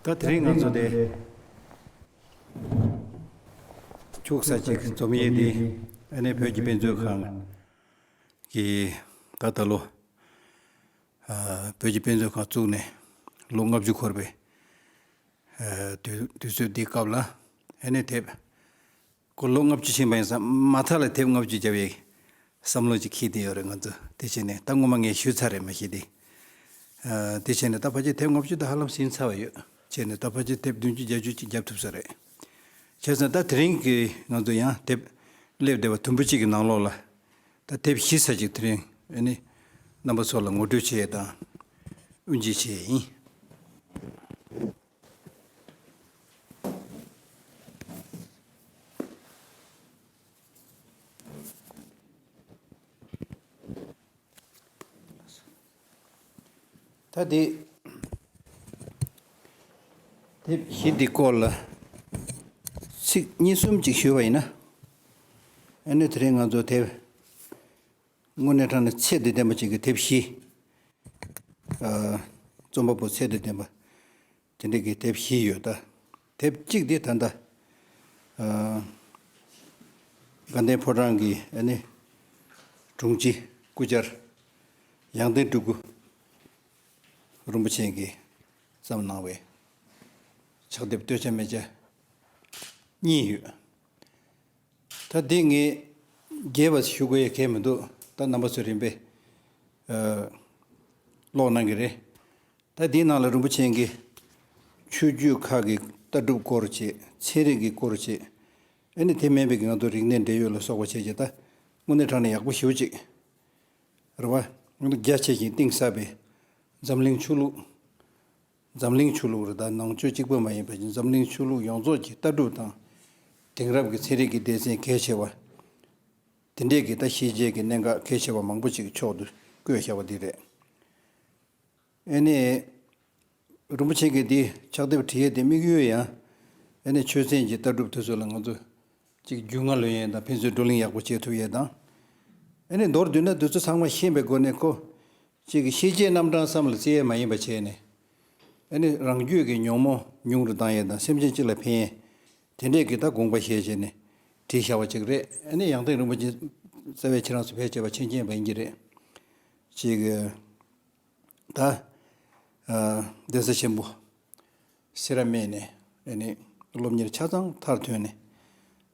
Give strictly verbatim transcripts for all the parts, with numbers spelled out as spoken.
ད་དེ་རིང་ང་ཚོ་དེ་ཁྱུག་ས་ཅིག་འཛོམས་ཡས་དེ་ཨ་ནི་བོད་ཀྱི་དཔེ་མཛོད་ཁང་གི་ད་ད་ལོ་ཨ་བོད་ཀྱི་དཔེ་མཛོད་ཁང་བཙུགས་ནས་ལོ་ལྔ་བཅུ་འཁོར་བའི་ཨ་དུས་དུས་ཚོད་འདིའི་སྐབས་ལ་ཨ་ནི་དེབ་ཁོ་ལོ་ལྔ་བཅུ་ཕྱིན་པ་ཡིན་ཙང་མ་མཐའ་ལ་དེབ་ལྔ་བཅུ་བརྒྱབ་ཡས་བསམ་བློ་ཅིག་འཁྱེར་བསྡད་ཡོད་རེད་ང་ཚོ། དེ་བྱས་ནས་ད་སྔོན་མ་ངས་ཞུས་ཚར་རེད་མ་གཞི་དེ། ཨ་དེ་བྱས་ནས་ད་ཕལ་ཆེར་དེབ་ལྔ་བཅུ་ད་ཧ་ལམ་ཟིན་ཚར་བ་ཡོད། བྱས་ནས་ད་ཕལ་ཆེར་དེབ་བདུན་ཅུ་བརྒྱད་ཅུ་ཅིག་བརྒྱབ་ཐུབ་ས་རེད། བྱས་ཙང་ད་དེ་རིང་གི་ང་ཚོ་ཡང་དེབ་སླེབས་བསྡད་པ་དུམ་བུ་གཅིག་གི་ནང་ལོགས་ལ་ད་དེབ་བཞི་ཙམ་ཅིག་དེ་རིང་ཨ་ནི་རྣམ་པ་ཚོ་ལ་ངོ་སྤྲོད་བྱེད་ཡས་དང་དབུ་འབྱེད་བྱེད་ཡས་ཡིན། ད་དེ་དེབ་བཞི་འདི་སྐོར་ལ་ཚིག་གཉིས་གསུམ་ཅིག་ཞུས་པ་ཡིན་ན། ཨ་ནི་དེ་རིང་ང་ཚོ་དེབ་དངོས་གནས་དྲང་གནས་ཚད་དང་ལྡན་པ་ཅིག་གི་དེབ་བཞི། ཨ་རྩོམ་པ་པོ་ཚད་དང་ལྡན་པ་དེ་འདྲ་གི་དེབ་བཞི་ཡོད་ད། དེབ་གཅིག་དེ་ད་ལྟ་ཨ་དགའ་ལྡན་ཕོ་བྲང་གི་ཨ་ནི་དྲུང་ཆེ་སྐུ་བཅར་ཡང་སྟེང་སྤྲུལ་སྐུ་རིན་པོ་ཆེ་གིས་བརྩམས་གནང་བའི་ཕྱག་དེབ་སྟོད་ཆ་སྨད་ཆ་གཉིས་ཡོད། ད་འདི་ངས་རྒྱས་པ་ཞུ་དགོས་ཡ་གང་ཡང་མི་འདུག་ད་རྣམ་པ་ཚོས་རིམ་པས་ཨ་ཀློག་གནང་གི་རེད། ད་འདིའི་ནང་ལ་རིན་པོ་ཆེ་གིས་ཆོས་བརྒྱུད་ཁག་གི་ལྟ་གྲུབ་སྐོར་བྱས། ཚན་རིག་གི་སྐོར་བྱས། ཨ་ནི་དེ་མིན་པའི་ང་ཚོ་རིག་གནས་འབྲེལ་ཡོད་ལ་སོགས་པ་བྱས་རྗེས་ད་དངོས་གནས་དྲང་གནས་ཡག་པོ་ཞེ་པོ་ཅིག་རེད་བ། རྒྱ་ཆེ་ཞིང་གཏིང་ཟབ་པའི་འཛམ་གླིང་ཆོས་ལུགས། འཛམ་གླིང་ཆོས་ལུགས་རེད། ད་ནང་ཆོས་གཅིག་པུ་མ་ཡིན་པ་ཞིག་འཛམ་གླིང་ཆོས་ལུགས་ཡོངས་རྫོགས་ཀྱི་ལྟ་གྲུབ་དང་། དེང་རབས་ཀྱི་ཚན་རིག་གི་སྡེ་ཚན་གལ་ཆེ་བ། དེ་འདྲས་ཀྱི་ད་ཤེས་བྱའི་གི་གནད་འགག་གལ་ཆེ་བ་མང་པོ་ཅིག་ཕྱོགས་སུ་བཀོད་བཞག་པ་འདི་རེད། ཨ་ནི། རིན་པོ་ཆེ་གིས་འདི་ཕྱག་དེབ་བྲིས་ཡས་དེ་དམིགས་ཡུལ་ཡང་། ཨ་ནི་ཆོས་ཚན་གྱི་ལྟ་གྲུབ་དེ་ཚོ་ལ་ང་ཚོ་ཅིག་རྒྱུས་མངའ་ལོན་ཡས་དང་ཕན་ཚུན་བགྲོ་གླེང་ཡག་པོ་བྱེད་ཐུབ་ཡས་དང་། ཨ་ནི་མདོར་བསྡུས་ན་འདི་ཚོ་ཚང་མ་ཤེས་པའི་སྒོ་ནས་ཁོ། ཅིག་གི་ཤེས་བྱའི་རྣམ་གྲངས་ཙམ་ལ་བརྩི་ཡས་མ་ཡིན་པ་བྱས་ནས། ཨ་ནི་རང་རྒྱུད་ཀྱི་ཉོན་མོངས་ཉུང་རུ་བཏང་ཡས་དང་སེམས་ཅན་སྤྱི་ལ་ཕན་ཡས། དེ་འདྲས་ཀྱི་ད་དགོངས་པ་བཞེས་བྱས་ནས་བྲིས་བཞག་པ་ཅིག་རེད། ཨ་ནི་ཡང་སྟེང་རིན་པོ་ཆེ་རྩ་བའི་ཁྱེད་རང་ཚོ་ཕལ་ཆེ་བ་མཁྱེན་མཁྱེན་པ་ཡིན་གྱི་རེད། ཅིག་གི་ད་ཨ་གདན་ས་ཆེན་པོ་སེ་ར་སྨད་ནས་ཨ་ནི་སློབ་གཉེར་ཆ་ཚང་མཐར་ཐོན་ནས།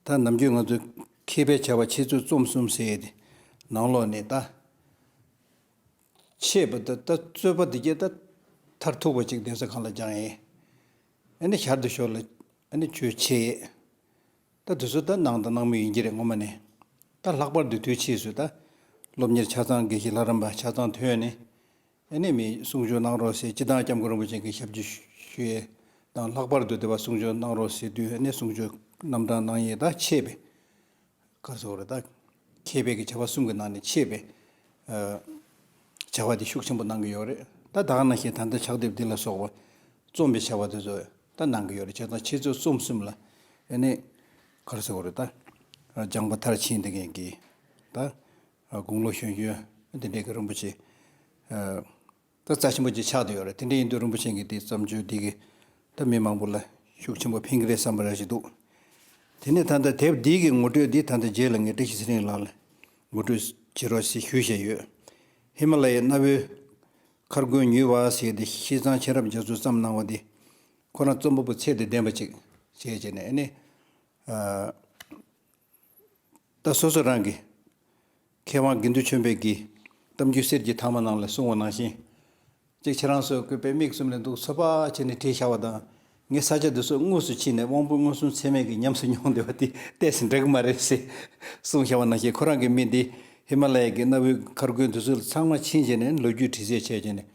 ད་ནམ་རྒྱུན་ང་ཚོས་མཁས་པའི་བྱ་བ་འཆད་རྩོད་རྩོམ་གསུམ་ཟེར་ཡས་དེ་ནང་ལོགས་ནས་ད། འཆད་པ་དང་ད་རྩོད་པ་དེ་གྱད་ད་མཐར་ཐུག་པ་ཅིག་གདན་ས་ཁང་ལ་སྦྱངས་ཡས། ཨ་ནི་ཞར་དུ་ཞོར་ལ་ཨ་ནི་ཆོས་འཆད་ཡས། ད་དེ་ཚོ་ད་གནང་དང་གནང་མུས་ཡིན་གྱི་རེད་ངོ་མ་ནས། ད་ལྷག་པར་དུ་དུས་ཕྱིས་སུ་ད་སློབ་གཉེར་ཆ་ཚང་དགེ་བཤེས་ལྷ་རམས་པ་ཆ་ཚང་ཐོན་ནས། ཨ་ནི་མི་གསུང་ཆོས་གནང་རོགས་ཟེར་སྤྱིར་བཏང་སྐྱབས་མགོན་རིན་པོ་ཆེ་གི་ཞབས་ཕྱི་ཞུ་ཡས་དང་། ལྷག་པར་དུ་དེ་བ་གསུང་ཆོས་གནང་རོགས་ཟེར་དུས་ཨ་ནི་གསུང་ཆོས་རྣམ་གྲངས་གནང་ཡས་ད་འཆད་པའི། ག་རེ་ཟེར་དགོས་རེད་ད། མཁས་པའི་གི་བྱ་བ་གསུམ་གྱི་ནང་ནས་འཆད་པའི་ཨ་བྱ་བ་དེ་ཤུགས་ཆེན་པོ་གནང་གི་ཡོད་རེད། ད་ད་ག་ནང་བཞིན་ད་ལྟ་ཕྱག་དེབ་འདི་ལ་སོགས་པ་རྩོམ་པའི་བྱ་བ་དེ་ཚོ་ད་གནང་གི་ཡོད་རེད། བྱས་ཙང་འཆད་རྩོད་རྩོམ་གསུམ་ལ་ཨ་ནི་ག་རེ་ཟེར་དགོས་རེད་ད། སྦྱངས་པ་མཐར་ཕྱིན་བསྡད་མཁན་གྱི་ད་དགུང་ལོ་གཞོན་གཞོན་དེ་འདྲའི་གི་རིན་པོ་ཆེ་ཨ། ད་རྩ་ཆེན་པོ་ཅིག་ཆགས་བསྡད་ཡོད་རེད། དེ་འདྲ་ཡིན་དུས་རིན་པོ་ཆེ་གི་དེ་བརྩམས་ཆོས་འདི་གིས་ད་མི་མང་པོ་ལ་ཤུགས་ཆེན་པོ་ཕན་གི་རེད་བསམ་པ་ར་ཞིག་འདུག་དེ་ནས་ད་ལྟ་དེབ་འདི་གི་ངོ་སྤྲོད་འདི་ད་ལྟ་རྗེས་ལ་ངས་བཀྲ་ཤིས་ཚེ་རིང་ལགས་ལ་ངོ་སྤྲོད་བྱེད་རོགས་ཞེས་ཞུས་བཞག་ཡོད། ཧི་མ་ལ་ཡའི་གནའ་བོའི་མཁར་དགོན་ཉུལ་བ་ཟེར་ཏེ་ཤིས་ཙང་མཁྱེན་རབ་རྒྱ་མཚོས་བརྩམས་གནང་བ་འདི་ཁོ་རང་རྩོམ་པ་པོ་ཚད་དང་ལྡན་པ་ཅིག་བྱས་བྱས་ནས་ཨ་ནི། ད་སོ་སོ་རང་གི་མཁས་དབང་དགེ་འདུན་ཆོས་འཕེལ་གྱི་གཏམ་རྒྱུད་གསེར་གྱི་ཐང་མ་ནང་ལ་གསུངས་པ་ནང་བཞིན། གཅིག་ཁྱེད་རང་ཚོ་སྐུ་པའི་མིག་གསུམ་ལས་འདུག་ཚོད་དཔག་བྱས་ནས་བྲིས་བཞག་པ་དང་། ངས་ས་ཆ་འདི་ཚོ་དངོས་སུ་ཕྱིན་ནས་དབང་པོ་མངོན་སུམ་ཚད་མེད་ཀྱིས་ཉམས་སུ་མྱོང་བསྡད་པ་དེ་ཏོག་ཙམ་འདྲ་གི་མ་རེད་ཟེར་གསུངས་བཞག་པ་ནང་བཞིན། ཁོ་རང་གི་མི་འདི་ཧི་མ་ལ་ཡ་གི་གནའ་བོའི་མཁར་དགོན་འདི་ཚོ་ཚང་མ་ཕྱིན་བྱས་ནས་ལོ་རྒྱུས་བྲིས་རྩལ་བྱས་བྱས་ནས་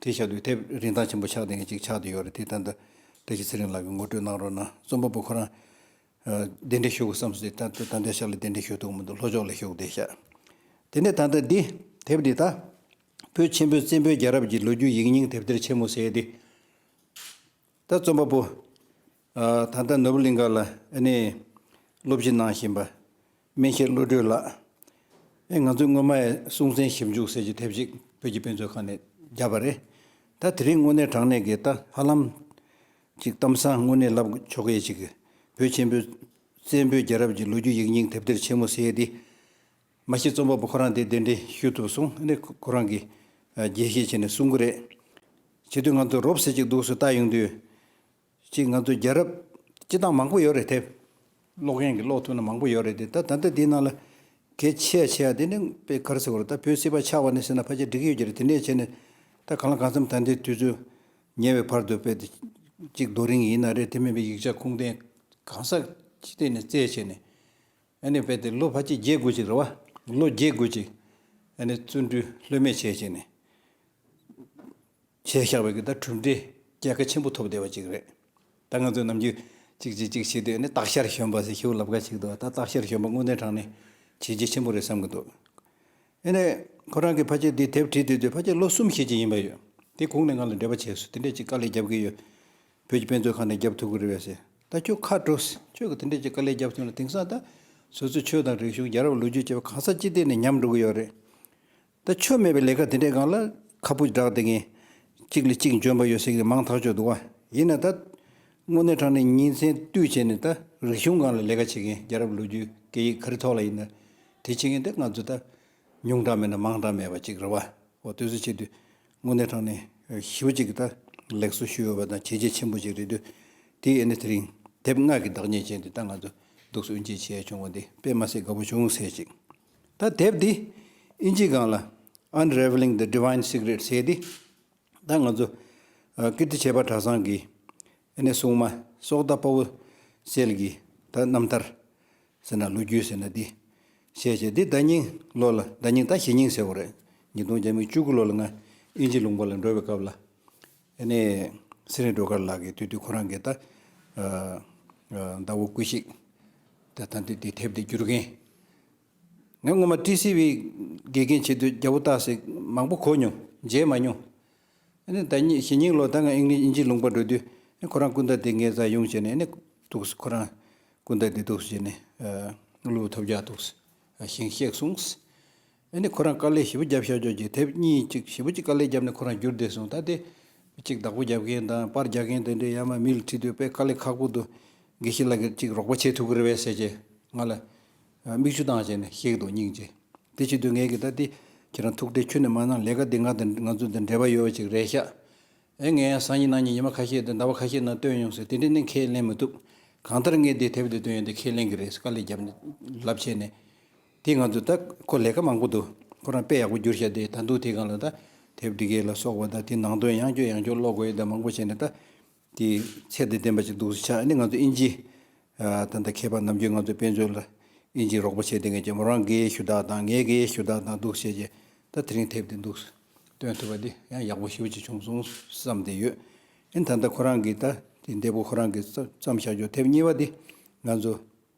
བྲིས་བཞག་དུས་དེབ་རིན་ཐང་ཆེན་པོ་ཆགས་བསྡད་མཁན་ཅིག་ཆགས་བསྡད་ཡོད་རེད། དེ་ད་ལྟ་བཀྲ་ཤིས་ཚེ་རིང་ལགས་ཀྱིས་ངོ་སྤྲོད་གནང་རོགས་གནང་། རྩོམ་པ་པོ་ཁོ་རང་གདན་འདྲེན་ཞུ་དགོས་བསམ་སོང་། ད་ད་ལྟའི་ཆར་ལ་གདན་འདྲེན་ཞུ་ཐུབ་མི་འདུག་ལྷོ་ཕྱོགས་ལ་བཞུགས་བསྡད་ཤག་དེ་ནས་ད་ལྟ་འདི་དེབ་འདི་ད་བོད་ཆེན་པོའི་བཙན་པོའི་རྒྱལ་རབས་ཀྱི་ལོ་རྒྱུས་ཡིག་རྙིང་དེབ་ཐེར་ཆེན་མོ་ཟེར་ཏེ། ད་རྩོམ་པ་པོ་ད་ལྟ་ནོར་བུ་གླིང་ག་ལ་ཨ་ནི་སློབ་སྦྱོང་གནང་བཞིན་པ་སྨན་ཤེས་བློ་གྲོས་ལགས། ཨེ་ང་ཚོས་སྔོན་མ་ཡི་སྲོང་བཙན་ཞིབ་འཇུག་ཟེར་གྱི་དེབ་ཅིག་བོད་ཀྱི་དཔེ་མཛོད་ཁང་ནས་བརྒྱབ་པ་རེད། ད་དེ་རིང་དངོས་གནས་དྲང་གནས་ཀྱི་ད་ཧ་ལམ་ ཅིག་གཏམ་བཟང་དངོས་གནས་ལབ་ཆོག་གི་ཅིག་བོད་ཆེན་པོའི་བཙན་པོའི་རྒྱལ་རབས་ཀྱི་ལོ་རྒྱུས་ཡིག་རྙིང་དེབ་ཐེར་ཆེན་མོ་ཟེར་ཡས་དེ། མ་གཞི་རྩོམ་པ་པོ་ཁོ་རང་དེ་གདན་འདྲེན་ཞུས་ཐུབ་སོང་། ཨ་ནི་ཁོ་རང་གིས་ཨ་རྒྱས་བཤད་བྱས་ནས་གསུང་གི་རེད། བྱེད་དུས་ང་ཚོ་རོབ་ཙམ་ཅིག་འདུག་སེ་ལྟ་ཡོང་དུས། ཅིག་ང་ཚོ་རྒྱལ་རབས་སྤྱི་བཏང་མང་པོ་ཡོད་རེད་དེ། ཀློག་མཁན་གྱིས་ཀློག་ཐུབ་ན་མང་པོ་ཡོད་རེད་དེ། ད་ད་ལྟ་དེའི་ནང་ལ་གལ་ཆེ་ཡ་ཆེ་ཡ་དེ་ནི་དཔེ་ག་རེ་ཟེར་དགོས་རེད། ད་བོད་སྲིད་པ་ཆགས་པ་ནས་ཟེར་ན་ཕལ་ཆེར་འགྲིག་གི་ཡོད་ཀྱི་རེད། དེ་འདྲས་བྱས་ནས་ད་གང་ལ་གང་འཚམ་ད་ལྟའི་དུས་ཚོད་ཉེ་བའི་བར་དུ་དཔེ་དེ་གཅིག་རྡོ་རིང་ཡིན་ན་རེད། དེ་མིན་པའི་ཡིག་ཆ་ཁུངས་ལྡན་གང་ས་ཅི་སྟེང་ནས་བཙལ་བྱས་ནས། ཨ་ནི་དཔེ་དེ་ལོ་ཕལ་ཆེར་བརྒྱད་དགུ་ཅིག་རེད་བ། ལོ་བརྒྱད་དགུ་ཅིག་ཨ་ནི་བརྩོན་འགྲུས་ལྷོད་མེད་བྱས་བྱས་ནས། བྱས་བཞག་པའི་གི་ད་གྲུབ་འབྲས་རྒྱལ་ཁ་ཆེན་པོ་ཐོབ་བསྡད་པ་ཅིག་རེད། ད་ང་ཚོས་ནམ་རྒྱུན་ཅིག་ཅིག་ཅིག་བྱེད་དུས་ནི་སྟག་ཤར་གཞོན་པ་ཟེར་ཞིག་ལབ་ག་ཅིག་འདུག་ད་སྟག་ཤར་གཞོན་པ་དངོས་གནས་དྲང་ནས་བྱས་རྗེས་ཆེན་པོ་རེད་བསམ་གི་འདུག་ཨེ་ནས་ཁོ་རང་གིས་ཕལ་ཆེར་འདི་དེབ་བྲིས་དུས་དུས་ཕལ་ཆེར་ལོ་གསུམ་བཞི་ཅིག་ཡིན་པ་ཡོད། དེ་གོང་ནས་ང་ལ་འབྲེལ་བ་བྱས་སོང་། དེ་འདྲས་ཅིག་དཀའ་ལས་རྒྱབ་གི་ཡོད། བོད་ཀྱི་དཔེ་མཛོད་ཁང་ནས་རྒྱབ་ཐུབ་གི་རེད་པས་ཟེར། ད་ཁྱོད་ཁ་དྲོ། ཁྱོད་ཀྱིས་དེ་འདྲས་ཅིག་དཀའ་ལས་རྒྱབ་ཐུབ་ན་དེང་སང་ད་སོ་སོའི་ཆོས་དང་རིག་གཞུང་རྒྱལ་རབས་ལོ་རྒྱུས་བཅས་པ་གང་ས་ཅི་སྟེང་ནས་ཉམས་འགྲོ་གི་ཡོད་རེད། ད་ཆོ་མེད་པའི་ལས་ཀ་དེ་འདྲའི་སྒང་ལ་ཁ་སྤུ་སྦྲགས་བསྡད་མཁན། གཅིག་ལས་གཅིག་འཇོན་པ་ཡོད་ཟེར་མཁན་མང་ཐག་ཆོད་འདུག་བ། ཡིན་ན་ད་དངོས་གནས་དྲང་གནས་ཉིན་མཚན་བསྟུད་བྱས་ནས་ད་རིག་གཞུང་སྒང་ལ་ལས་ཀ་བྱེད་མཁན། རྒྱལ་རབས་ལོ་རྒྱུས་སྐད་ཡིག་ག་རེ་ཐོག་ལ་ཡིན་ན་དེ་བྱེད་མཁན་དེ་ང་ཚོ་ད་ཉུང་དྲགས་མེད་ན་མང་དྲགས་མེད་པ་ཅིག་རེད་བ། འོ་དེ་ཚོ་བྱེད་དུས་དངོས་གནས་དྲང་གནས་ཞེ་པོ་ཅིག་ད་ལེགས་སོ་ཞུ་འོས་པ་དང་བྱས་རྗེས་ཆེན་པོ་ཅིག་རེད་དུས། དེ་ཨེ་ནི་དེ་རིང་དེབ་ལྔ་གི་བདག་ཉིད་ཅན་དེ་ད་ང་ཚོ་འདུག་སེ་དབུ་འབྱེད་བྱས་བྱུང་བ་འདི་དཔེ་མ་སྲིད་དགའ་པོ་བྱུང་ཟེར་ཅིག་ད་དེབ་འདི་ཨིན་ཇི་སྒང་ལ་Unraveling the Divine Secret ཟེར་འདི། ད་ང་ཚོ་ཨ་ཀིརྟི་བྱེས་པ་གྲྭ་ཚང་གི་ཨེ་ནི་སྲུང་མ་སོག་ད་དཔའ་བོ་གསལ་གྱི་ད་རྣམ་ཐར་ཟེར་ན་ལོ་རྒྱུས་ཟེར་ན་འདི་བཤད་བྱས། འདི་ཟླ་སྙིང་ལོ་ལ། ཟླ་སྙིང་ད་གཞེས་སྙིང་ཟེར་བ་རེད། ཉིས་སྟོང་བརྒྱ་མེད་བཅུ་དགུ་ལོ་ལ་ང་ཨིན་ཇི་ལུང་པ་ལ་འགྲོ་བའི་སྐབས་ལ། ཨེ་ནས་ཚེ་རིང་སྒྲོལ་དཀར་ལགས་ཀྱིས་དུས་དུས་ཁོ་རང་གིས་ད་ཨ་ཨ་ཟླ་བོ་སྐུ་གཤེགས་ད་ད་འདི་འདི་དེབ་འདི་བསྒྱུར་མཁན། ངས་སྔོན་མ་ཊི་སི་ཝི་དགེ་རྒན་བྱེད་དུས་རྒྱལ་པོ་སྟག་གཟིག་མང་པོ་གོ་མྱོང་། མཇལ་མ་མྱོང་། ཨེ་ནས་ཟླ་སྙིང་གཞེས་སྙིང་ལོ་ད་ང་ཨིན་ལི་ཨིན་ཇི་ལུང་པ་འགྲོ་དུས་ཨེ་ཁོ་རང་སྐུ་ཟླ་འདི་ངའི་རྩར་ཡོང་བྱས་ནས། ཨེ་ནས་འདུག་སེ་ཁོ་རང་སྐུ་ཟླ་འདི་འདུག་སེ་བྱས་ནས་ཨ་གླུ་ཐོབ་རྒྱག་འདུག་སེ་ཞིང་གཤེགས་སོང་། ཨེ་ནི་ཁོ་རང་དཀའ་ལས་ཞེ་པོ་རྒྱབ་ཤག་ཅོག་གི་དེབ་གཉིས་ཅིག་ཞེ་པོ་ཅིག་དཀའ་ལས་རྒྱབ་ནས་ཁོ་རང་བསྒྱུར་བསྡད་སོང་། ད་དེ་ཅིག་བདག་པོ་རྒྱབ་མཁན་དང་པར་རྒྱག་མཁན་དེ་འདྲས་ཡར་མར་མི་ལ་དྲིས་དུས་དཔེ་དཀའ་ལས་ཁག་པོ་འདུག་དགེ་བཤེས་ལགས་ཀྱིས་ཅིག་རོགས་པ་བྱེད་ཐུབ་ཀྱི་རེད་པས་ཟེར་བྱས་ང་ལ་མིག་ཆུ་བཏང་བྱས་ནས་བཤད་ཀྱི་འདུག་སྙིང་རྗེ། དེ་བྱེད་དུས་ངས་ཀྱི་ད་དེ་ཁྱེད་རང་ཐུགས་ཁྲལ་ཁྱོན་ནས་མ་གནང་། ལས་ཀ་འདི་ང་དང་ང་ཚོ་དང་འབྲེལ་བ་ཡོད་པ་ཅིག་རེད་ཤག་ཨེ་ངས་ཡང་སང་ཉིན་གནངས་ཉིན་ཉི་མ་ཁ་ཤས་དང་ཟླ་བ་ཁ་ཤས་ནང་བཏོན་ཡོང་ཟེར། དེ་འདྲས་ནི་ཁས་ལེན་མི་ཐུབ། གང་ལྟར་ངས་འདི་དེབ་འདི་བཏོན་ཡོང་དུས་ཁས་ལེན་གྱི་རེད་ཟེར་དཀའ་ལས་རྒྱབ་ནས་ལབ་བྱས་ནས། དེ་ང་ཚོ་ད་ཁོ་ལས་ཀ་མང་པོ་འདུག་ཁོ་རང་དཔེ་ཡག་པོ་བསྒྱུར་བཞག་དེ་ད་དུང་དེའི་སྒང་ལ་ད་དེབ་འབྲི་མཁན་ལ་སོགས་པ་དང་དེ་ནང་དོན་ཡང་བསྐྱར་ཡང་བསྐྱར་ཀློག་དགོས་ཡ་དང་མང་པོ་བྱས་ནས། ད་དེ་ཚད་དང་ལྡན་པ་ཅིག་འདུག་སེ་ཆགས། ཨ་ནི་ང་ཚོ་ཨིན་ཇི་ཨ་ད་ལྟ་མཁས་པ་ནམ་རྒྱུན་ང་ཚོ་དཔེ་མཛོད་ལ་ཨིན་ཇི་རོགས་པ་བྱས་བསྡད་མཁན་གྱི་མོ་རང་དགེ་བཤེས་ཞུ་དག་དང་ངའི་དགེ་བཤེས་ཞུ་དག་དང་འདུག་སེ་བྱས་བྱས། ད་དེ་རིང་དེབ་དེ་འདུག་སེ་བཏོན་ཐུབ་པ་དེ་ཡང་ཡག་པོ་ཞེ་པོ་ཅིག་བྱུང་སོང་བསམ་བསྡད་ཡོད། ཨ་ནི་ད་ལྟ་ཁོ་རང་གིས་ད་དེ་འདས་པོ་ཁོ་རང་གིས་བརྩམས་བཞག་ཆོག་དེབ་གཉིས་པ་དེ་ང་ཚོ་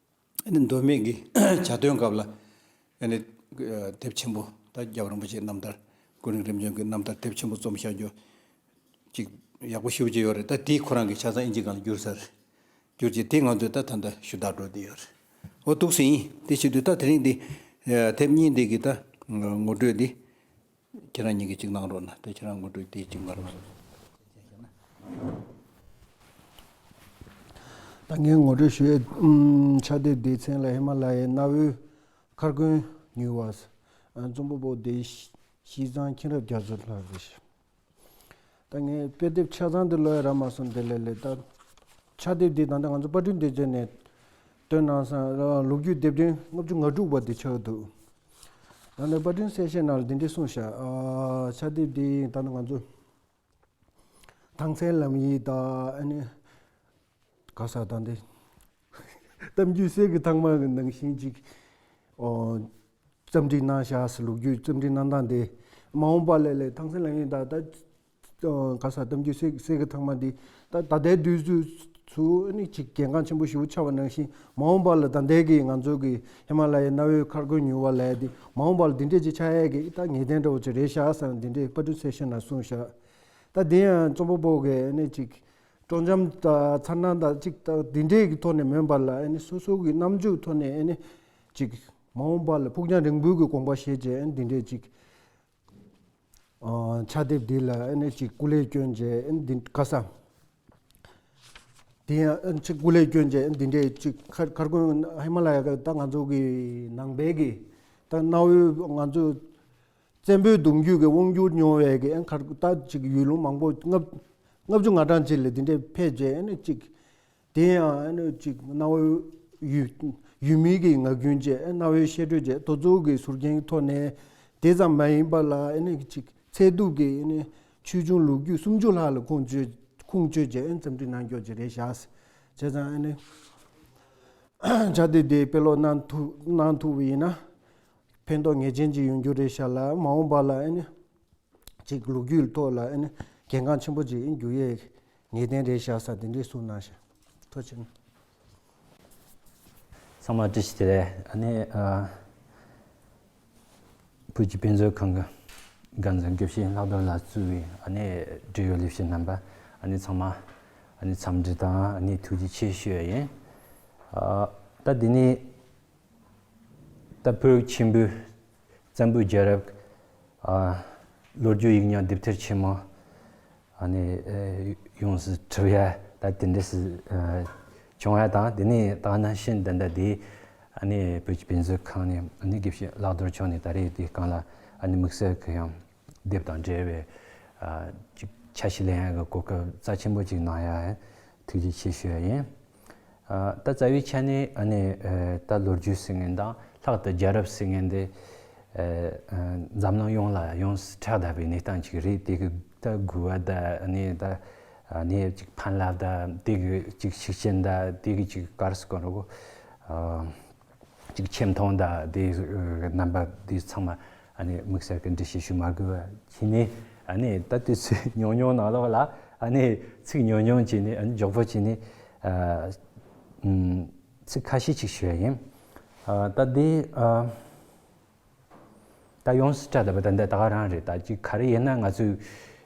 ཨ་ནི་མདོ་སྨད་ཀྱི་བྱ་དོན་སྐབས་ལ་ཨ་ནི་དེབ་ཆེན་པོ། ད་རྒྱལ་བ་རིན་པོ་ཆེའི་རྣམ་ཐར། ཀུན་རིག་རིམ་བྱོན་གྱི་རྣམ་ཐར་དེབ་ཆེན་པོ་རྩོམ་བཞག་ཆོག་ཅིག་ཡག་པོ་ཞེ་པོ་ཅིག་ཡོད་རེད། ད་དེ་ཁོ་རང་གིས་ཆ་ཚང་ཨིན་ཇི་སྒང་ལ་བསྒྱུར་ཚར། བསྒྱུར་བྱས་དེ་ང་ཚོས་ད་ད་ལྟ་ཞུ་དག་འགྲོ་བསྡད་ཡོད་རེད། འོ་འདུག་སེ་ཡིན། དེ་བྱེད་དུས་ད་དེ་རིང་འདི་དེབ་གཉིས་འདི་གི་ད་ངོ་སྤྲོད་འདི་ཁྱེད་རང་གཉིས་ཀྱིས་ཅིག་གནང་རོགས་གནང་། དེ་ཁྱེད་རང་ངོ་སྤྲོད་དེ་ཅིག་གནང་རོགས་གནང་། ད་ངས་ངོ་སྤྲོད་ཞུ་ཡས། ཨམ། ཕྱག་དེབ་འདིའི་མཚན་ལ་ཧི་མ་ལ་ཡའི་གནའ་བོའི་མཁར་དགོན་ཉུལ་བ། ཨ། རྩོམ་པ་པོ་བདེ་སྐྱིད་བཟང་མཁྱེན་རབ་རྒྱ་མཚོ་ལགས་རེད། ད་ངས་དཔེ་དེབ་ཆ་ཚང་འདི་ཀློག་ཡ་རག་མ་སོང་། དེ་ལས་ལས་ད་ཕྱག་དེབ་འདི་ད་ལྟ་ང་ཚོ་པར་སྐྲུན་སྡེ་ཚན་ནས་བཏོན་གནང་སོང་། ལོ་རྒྱུས་དེབ་ཕྲེང་ལྔ་བཅུ་ང་དྲུག་པ་འདི་ཆགས་འདུག་ད་ལྟ་པར་སྐྲུན་གསལ་བཤད་ནང་ལ་འདི་འདྲས་གསུངས་ཤག་ཨ། ཕྱག་དེབ་འདི་ད་ལྟ་ང་ཚོ་ཐང་སན་ལམ་ཡིག་དང་། ཨ་ནི་ག་ས་དང་དེ་གཏམ་རྒྱུད་གསེར་གྱི་ཐང་མ་གི་ནང་བཞིན་ཅིག་ཨོ། རྩོམ་སྒྲིག་གནང་བཞག་ཟེར། ལོ་རྒྱུས་རྩོམ་སྒྲིག་གནང་སྟངས་དེ་མ་འོངས་པ་ལ་ལས་ཐང་སན་ལམ་ཡིག་དང་ད་ག་ས་གཏམ་རྒྱུད་གསེར་གསེར་གྱི་ཐང་མ་འདི་ད་ད་ལྟའི་དུས་ཚོད་ཚུ་ཨ་ནི་ཅིག་གལ་འགངས་ཆེན་པོ་ཞེ་པོ་ཆགས་པ་ནང་བཞིན། མ་འོངས་པ་ལ་ད་ལྟའི་གི་ང་ཚོ་གི་ཧི་མ་ལ་ཡའི་གནའ་བོའི་མཁར་དགོན་ཉུལ་བ་ལབ་ཡ་དེ་མ་འོངས་པ་ལ་འདི་འདྲས་ཅིག་ཆགས་ཡ་གི་ད་ངེས་གཏན་འདྲ་བོ་ཅིག་རེད་ཤག་ཟེར་ནས་འདི་འདྲས་པར་སྐྲུན་གསལ་བཤད་ནང་གསུངས་ཤག་ད་དེ་ཡང་རྩོམ་པ་པོ་གིས་ཨ་ནི་ཅིག་སྤྲོ་འཆམ་དང་མཚར་སྣང་དང་ཅིག་ད་འདི་འདྲས་ཀྱི་ཐོག་ནས་མིན་པ་ལ། ཨ་ནི་སོ་སོ་གི་རྣམ་འགྱུར་ཐོག་ནས་ཨ་ནི་ཅིག་མ་འོངས་པ་ལ་ཕུགས་རྒྱང་རིང་པོའི་གི་དགོངས་པ་བཞེས་བྱས། ཨ་ནི་འདི་འདྲས་ཅིག་ཨ། ཕྱག་དེབ་འདི་ལ་ཨ་ནི་ཅིག་སྐུ་ལས་བསྐྱོན་བྱས། ཨ་ནི་འདི་ག་ས་ དེ་ཡང་ཅིག་སྐུ་ལས་བསྐྱོན་བྱས་འདི་འདྲའི་ཅིག་མཁར་མཁར་དགོན་ཧི་མ་ལ་ཡ་གི་ད་ང་ཚོ་གི་ནང་པའི་གི་ད་གནའ་བོའི་ང་ཚོ་བཙན་པོའི་གདུང་རྒྱུད་ཀྱི་དབང་སྒྱུར་མྱོང་བའི་གི་མཁར་ད་ཅིག་ཡུལ་ལུང་མང་པོ་ལྔ་ལྔ་བཅུ་ང་གྲངས་ཅིག་ལ་འདི་འདྲའི་ཕེབས་བྱས་ཨ་ནི་ཅིག་དེ་ཡང་ཨ་ནི་ཅིག་གནའ་བོའི་ཡུལ་ཡུལ་མིའི་གི་ངག་རྒྱུན་བཅས་གནའ་བོའི་བཤད་སྒྲོས་བཅས་དེ་ཚོ་གི་ཟུར་རྒྱན་ཐོག་ནས་དེ་ཙམ་མ་ཡིན་པ་ལ་ཨ་ནི་ཅིག་ཚད་ཐུབ་ཀྱི་ཨ་ནི་ཆོས་འབྱུང་ལོ་རྒྱུས་སུམ་ཅུ་ལྷག་ལ་ཁུངས་བཅོལ་ཁུངས་བཅོལ་བྱས་ཨ་ནི་འཚམས་འདྲི་གནང་སྐྱོར་ཅིག་རེད་བཞག་བྱས་ཙང་ཨ་ནི་ཆ་དེ་དེ་དཔེ་ཀློག་གནང་ཐུབ་གནང་ཐུབ་པ་ཡིན་ན་ཕན་ཐོགས་ངེས་ཅན་ཅིག་ཡོང་རྒྱུ་རེད་ཤག་ལ་མ་འོངས་པ་ལ་ཨ་ནི། ཅིག་ལོ་རྒྱུས་ཐོག་ལ་ཨ་ནི་གལ་འགངས་ཆེན་པོ་ཅིག་འགྱུར་ཡས་ངེས་གཏན་རེད་ཤག་ཟེར་དེ་འདྲའི་གསུངས་གནང་ཤག་ཐུགས་རྗེ་ཆེ། ཚང་མ་བཀྲ་ཤིས་བདེ་ལེགས། ཨ་ནི་ཨ་བོད་ཀྱི་དཔེ་མཛོད་ཁང་གི་སྒང་འཛིན་དགེ་བཤེས་ལྷག་རྡོར་ལགས་གཙོས་པའི་ཨ་ནི་འབྲེལ་ཡོད་ལས་བྱེད་རྣམ་པ་ཨ་ནི་ཚང་མ་ཨ་ནི་འཚམས་འདྲི་དང་ཨ་ནི་ཐུགས་རྗེ་ཆེ་ཞུ་ཡ་ཡིན། ཨ་ད་འདི་ནས། ད་བོད་ཆེན་པོའི་བཙན་པོའི་རྒྱལ་རབས། ཨ་ལོ་རྒྱུས་ཡིག་རྙིང་དེབ་ཐེར་ཆེན་མོ་ཨ་ནི་ཨ་ཡོངས་སུ་གྲུབ་ཡ་ད་དེ་འདྲ་སུ་ཨ་བྱུང་ཡ་དང་དེ་ནས་ད་ནང་བཞིན་ད་ལྟ་དེ་ཨ་ནི་བོད་ཀྱི་དཔེ་མཛོད་ཁང་ནས་ཨ་ནི་དགེ་བཤེས་ལྷག་རྡོར་མཆོག་ནས་ད་རེས་དེའི་སྒང་ལ་ཨ་ནི་དམིགས་བསལ་གྱི་ཡང་དེབ་དང་འབྲེལ་བའི་ཨ་ཅིག་ཆ་ཤས་ལེན་ཡ་གི་གོ་སྐབས་རྩ་ཆེན་པོ་ཅིག་གནང་ཡ་ཐུགས་རྗེ་ཆེ་ཞུ་ཡ་ཡིན། ཨ་ད་རྩ་བའི་ཆ་ནས་ཨ་ནི་ཨ་ད་ལོ་རྒྱུས་ཟེར་མཁན་དང་ལྷག་ཏུ་རྒྱལ་རབས་ཟེར་མཁན་དེ་ཨ་ཨ་འཛམ་གླིང་ཡོངས་ལ་ཡོངས་སུ་གྲགས་བསྡད་པའི་གནས་སྟངས་ཅིག་རེད། དེ་གི་ད་དགོས་པ་ད་ཨ་ནི་ད་ཨ་ནི་ཅིག་ཕན་རླབས་ད་དེ་གི་ཅིག་ཤུགས་རྐྱེན་ད་དེ་གི་ཅིག་ག་རེ་ཟེར་དགོས་རེད་གོ། ཨ་ཅིག་ཆེ་མཐོང་ད་དེ་རྣམ་པ་དེ་ཚང་མ་ཨ་ནི་དམིགས་བསལ་གྱི་འགྲེལ་བཤད་ཞུ་མ་དགོས་པ་བྱས་ནས་ཨ་ནི་ད་དུས་ཚོད་ཉུང་ཉུང་ནང་ལོགས་ལ་ཨ་ནི་ཚིག་ཉུང་ཉུང་བྱས་ནས་ཨ་ནི་མགྱོགས་པོ་བྱས་ནས་ཨ་ཚིག་ཁ་ཤས་ཅིག་ཞུ་ཡ་ཡིན། ཨ་ད་དེ་ཨ་ད་ཡོངས་སུ་གྲགས་བསྡད་པ་ད་འདི་ད་ག་རང་རེད། ད་ཅིག་ག་རེ་ཡིན་ན་ང་ཚོས་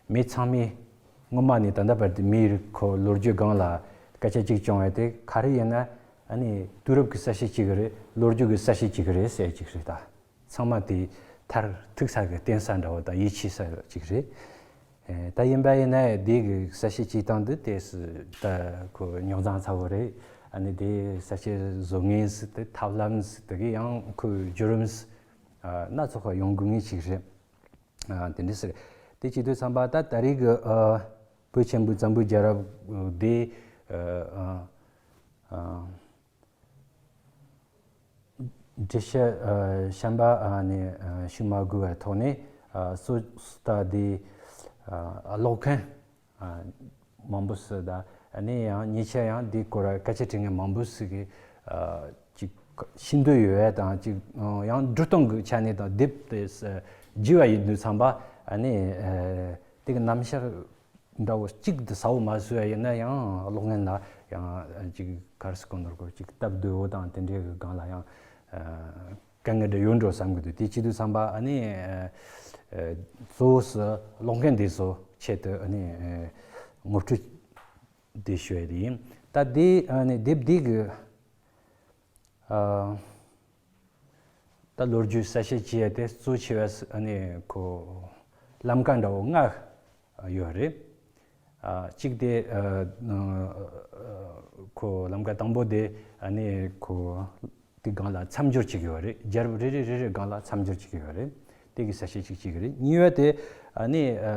མི་ཚང་མས་སྔོན་མ་ནས་ད་ལྟ་བར་དུ་མིའི་རིགས་ཁོ་ལོ་རྒྱུས་སྒང་ལ་སྐད་ཆ་གཅིག་བྱུང་བ་དེ་ག་རེ་ཡིན་ན་ཨ་ནི་དུས་རབས་ཀྱི་གསལ་བཤད་གཅིག་རེད། ལོ་རྒྱུས་ཀྱི་གསལ་བཤད་གཅིག་རེད་ཟེར་གཅིག་རེད། ད་ཚང་མ་དེ་མཐར་ཐུག་ས་གི་བརྟེན་ས་འདྲ་བོ་དང་ཡིད་ཆེས་ས་གཅིག་རེད། ཨེ་ད་ཡིན་པ་ཡིན་ན་དེ་གི་གསལ་བཤད་བྱེད་སྟངས་འདི་དེ་སུ་ད་ཁོ་རྙོག་འཛིང་ཚ་བོ་རེད། ཨ་ནི་དེ་གསལ་བཤད་བཟོ་ངེས་སུ་དེ་ཐབས་ལམ་སུ་དེ་གི་ཡང་ཁོའི་བརྒྱུད་རིམ་སུ་ཨ་སྣ་ཚོགས་པ་ཡོང་དགོས་ངེས་ཅིག་རེད། ཨ་དེ་འདྲ་ཟེར། དེ་བྱེད་དུས་ཙམ་པ་ད་ད་རེས་ཀྱི་ཨ་བོད་ཆེན་པོའི་བཙན་པོའི་རྒྱལ་རབས་དེ་ཨ་ཨ་ཨ་འགྲེལ་བཤད་ཨ་གཞན་པ་ཨ་ནི་ཨ་ཞུ་མ་དགོས་པའི་ཐོག་ནས་ཨ་སོ་ད་དེ་ཨ་ཀློག་མཁན་ཨ་མང་པོ་ཞིག་དང་ཨ་ནི་ཡང་ཉེ་ཆར་ཡང་འདི་སྐོར་སྐད་ཆ་དྲི་མཁན་མང་པོ་ཞིག་གིས་ཨ་ཅིག་ཤེས་འདོད་ཡོད་ཡ་དང་ཅིག་ཡང་འགྲོ་སྟངས་ཀྱི་ཆ་ནས་དང་དེབ་དེ་བརྒྱུད་པ་ཡིན་དུས་ཙམ་པ་ཨ་ནི་ཨ་དེ་གི་རྣམ་གཞག་འདྲ་བོ་གཅིག་ཏུ་ཟ་བོ་མ་བཟོས་པ་ཡིན་ན་ཡང་ཀློག་མཁན་ལ་ཡང་ཅིག་ག་རེ་ཟེར་དགོས་ནོ་གོ་ཅིག་སྟབས་བདེ་བོ་དང་དེ་འདྲའི་གི་སྒང་ལ་ཡང་དཀའ་ངལ་འདྲ་ཡོད་འགྲོ་བསམ་གི་འདུག་དེ་བྱེད་དུས་ཙམ་པ་ཨ་ནི་གཙོ་བོ་སུ་ཀློག་མཁན་དེ་ཚོ་ཆེད་དུ་ཨ་ནི་ངོ་སྤྲོད་དེ་ཞུ་ཡ་དེ་ཡིན། ད་དེ་ཨ་ནི་དེབ་འདི་གི་ཨ་ད་ལོ་རྒྱུས་གསལ་བཤད་བྱེད་ཡ་དེ་གཙོ་ཆེ་བ་ཨ་ནི་ཁོ་ལམ་ཀ་འདྲ་བོ་ལྔ་ཡོད་རེད། ཨ་གཅིག་དེ་ཨ་ཁོ་ལམ་ཀ་དང་པོ་དེ་ཨ་ནི་ཁོ་དེ་སྒང་ལ་མཚམས་སྦྱོར་གཅིག་ཡོད་རེད། རྒྱལ་རབས་རེ་རེ་རེ་རེ་སྒང་ལ་མཚམས་སྦྱོར་གཅིག་ཡོད་རེད། དེ་གི་གསལ་བཤད་གཅིག་གཅིག་རེད། གཉིས་པ་དེ་ཨ་ནི་ཨ་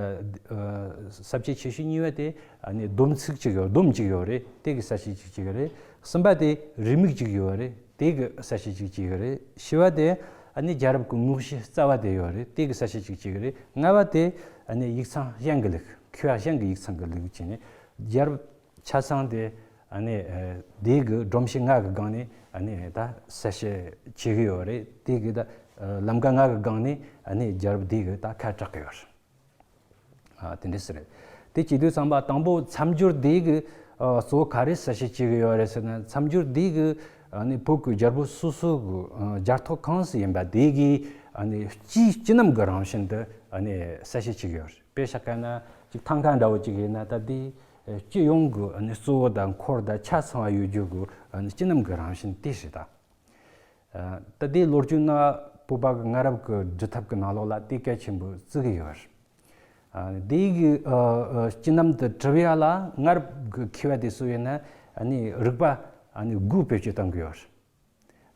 ཨ་ས་བཅད་ཆེ་ཤོས་གཉིས་པ་དེ་ཨ་ནི་སྡོམ་ཚིག་གཅིག་ཡོད། སྡོམ་གཅིག་ཡོད་རེད། དེ་གི་གསལ་བཤད་གཅིག་གཅིག་རེད། གསུམ་པ་དེ་རེའུ་མིག་གཅིག་ཡོད་རེད། དེ་གི་གསལ་བཤད་གཅིག་གཅིག་རེད། བཞི་པ་དེ་ཨ་ནི་རྒྱལ་རབས་ཀྱི་དངོས་གཞི་རྩ་བ་དེ་ཡོད་རེད། དེ་གི་གསལ་བཤད་གཅིག་གཅིག་རེད། ལྔ་པ་དེ་ཨ་ནི་ཡིག་ཚང་གཞན་གྱི་ལུགས་མཁས་པ་གཞན་གྱི་ཡིག་ཚང་གི་ལུགས་བྱས་ནས་རྒྱལ་རབས་ཆ་ཚང་དེ་ཨ་ནི་ཨ་དེ་གི་སྒྲོམ་གཞི་ལྔ་གི་སྒང་ནས་ཨ་ནི་ད་གསལ་བཤད་བྱེད་གི་ཡོད་རེད། དེ་གི་ད་ཨ་ལམ་ཀ་ལྔ་གི་སྒང་ནས་ཨ་ནི་རྒྱལ་རབས་དེ་གི་ད་ཁ་གྲག་གི་ཡོད་རེད། ཨ་དེ་འདྲ་ཟེར་རེད། དེ་བྱེད་དུས་ཙམ་པ་དང་པོ་མཚམས་སྦྱོར་དེ་གི་ཨ་གཙོ་བོ་ག་རེ་གསལ་བཤད་བྱེད་གི་ཡོད་རེད་ཟེར་ན། མཚམས་སྦྱོར་དེ་གི་ཨ་ནི་བོད་ཀྱི་རྒྱལ་པོ་སོ་སོ་གི་ཨ་རྒྱལ་ཐོག་གང་སུ་ཡིན་པ་དེ་གི་ཨ་ནི་སྤྱིའི་སྤྱི་རྣམ་གི་རང་བཞིན་དུ་ཨ་ནི་གསལ་བཤད་བྱེད་གི་ཡོད་རེད། དཔེ་བཞག་ག་ན་ཅིག་ཐང་ཀ་འདྲ་བོ་ཅིག་ཡིན་ན་ད་དེ་སྤྱི་ཡོངས་ཀྱི་ཨ་ནི་གཙོ་བོ་དང་འཁོར་དང་ཆ་ཚང་བ་ཡོད་རྒྱུ་གི་ཨ་ནི་སྤྱི་རྣམ་གི་རང་བཞིན་དེ་རེད་ད། ཨ་ད་དེ་ལོ་རྒྱུས་ནང་བོད་པ་གི་སྔ་རབས་ཀྱི་འབྲི་ཐབས་ཀྱི་ནང་ལོགས་ལ་དེ་གལ་ཆེན་པོ་བརྩི་གི་ཡོད་རེད། ཨ་དེ་གི་ཨ་ཨ་སྤྱི་རྣམ་དུ་གྲུབ་ཡ་ལ་སྔ་རབས་ཀྱི་མཁས་པ་དེ་ཚོ་ཡིན་ན་ ཨ་ནི་རིག་པ་ཨ་ནི་དགུ་བེད་སྤྱོད་གཏང་གི་ཡོད།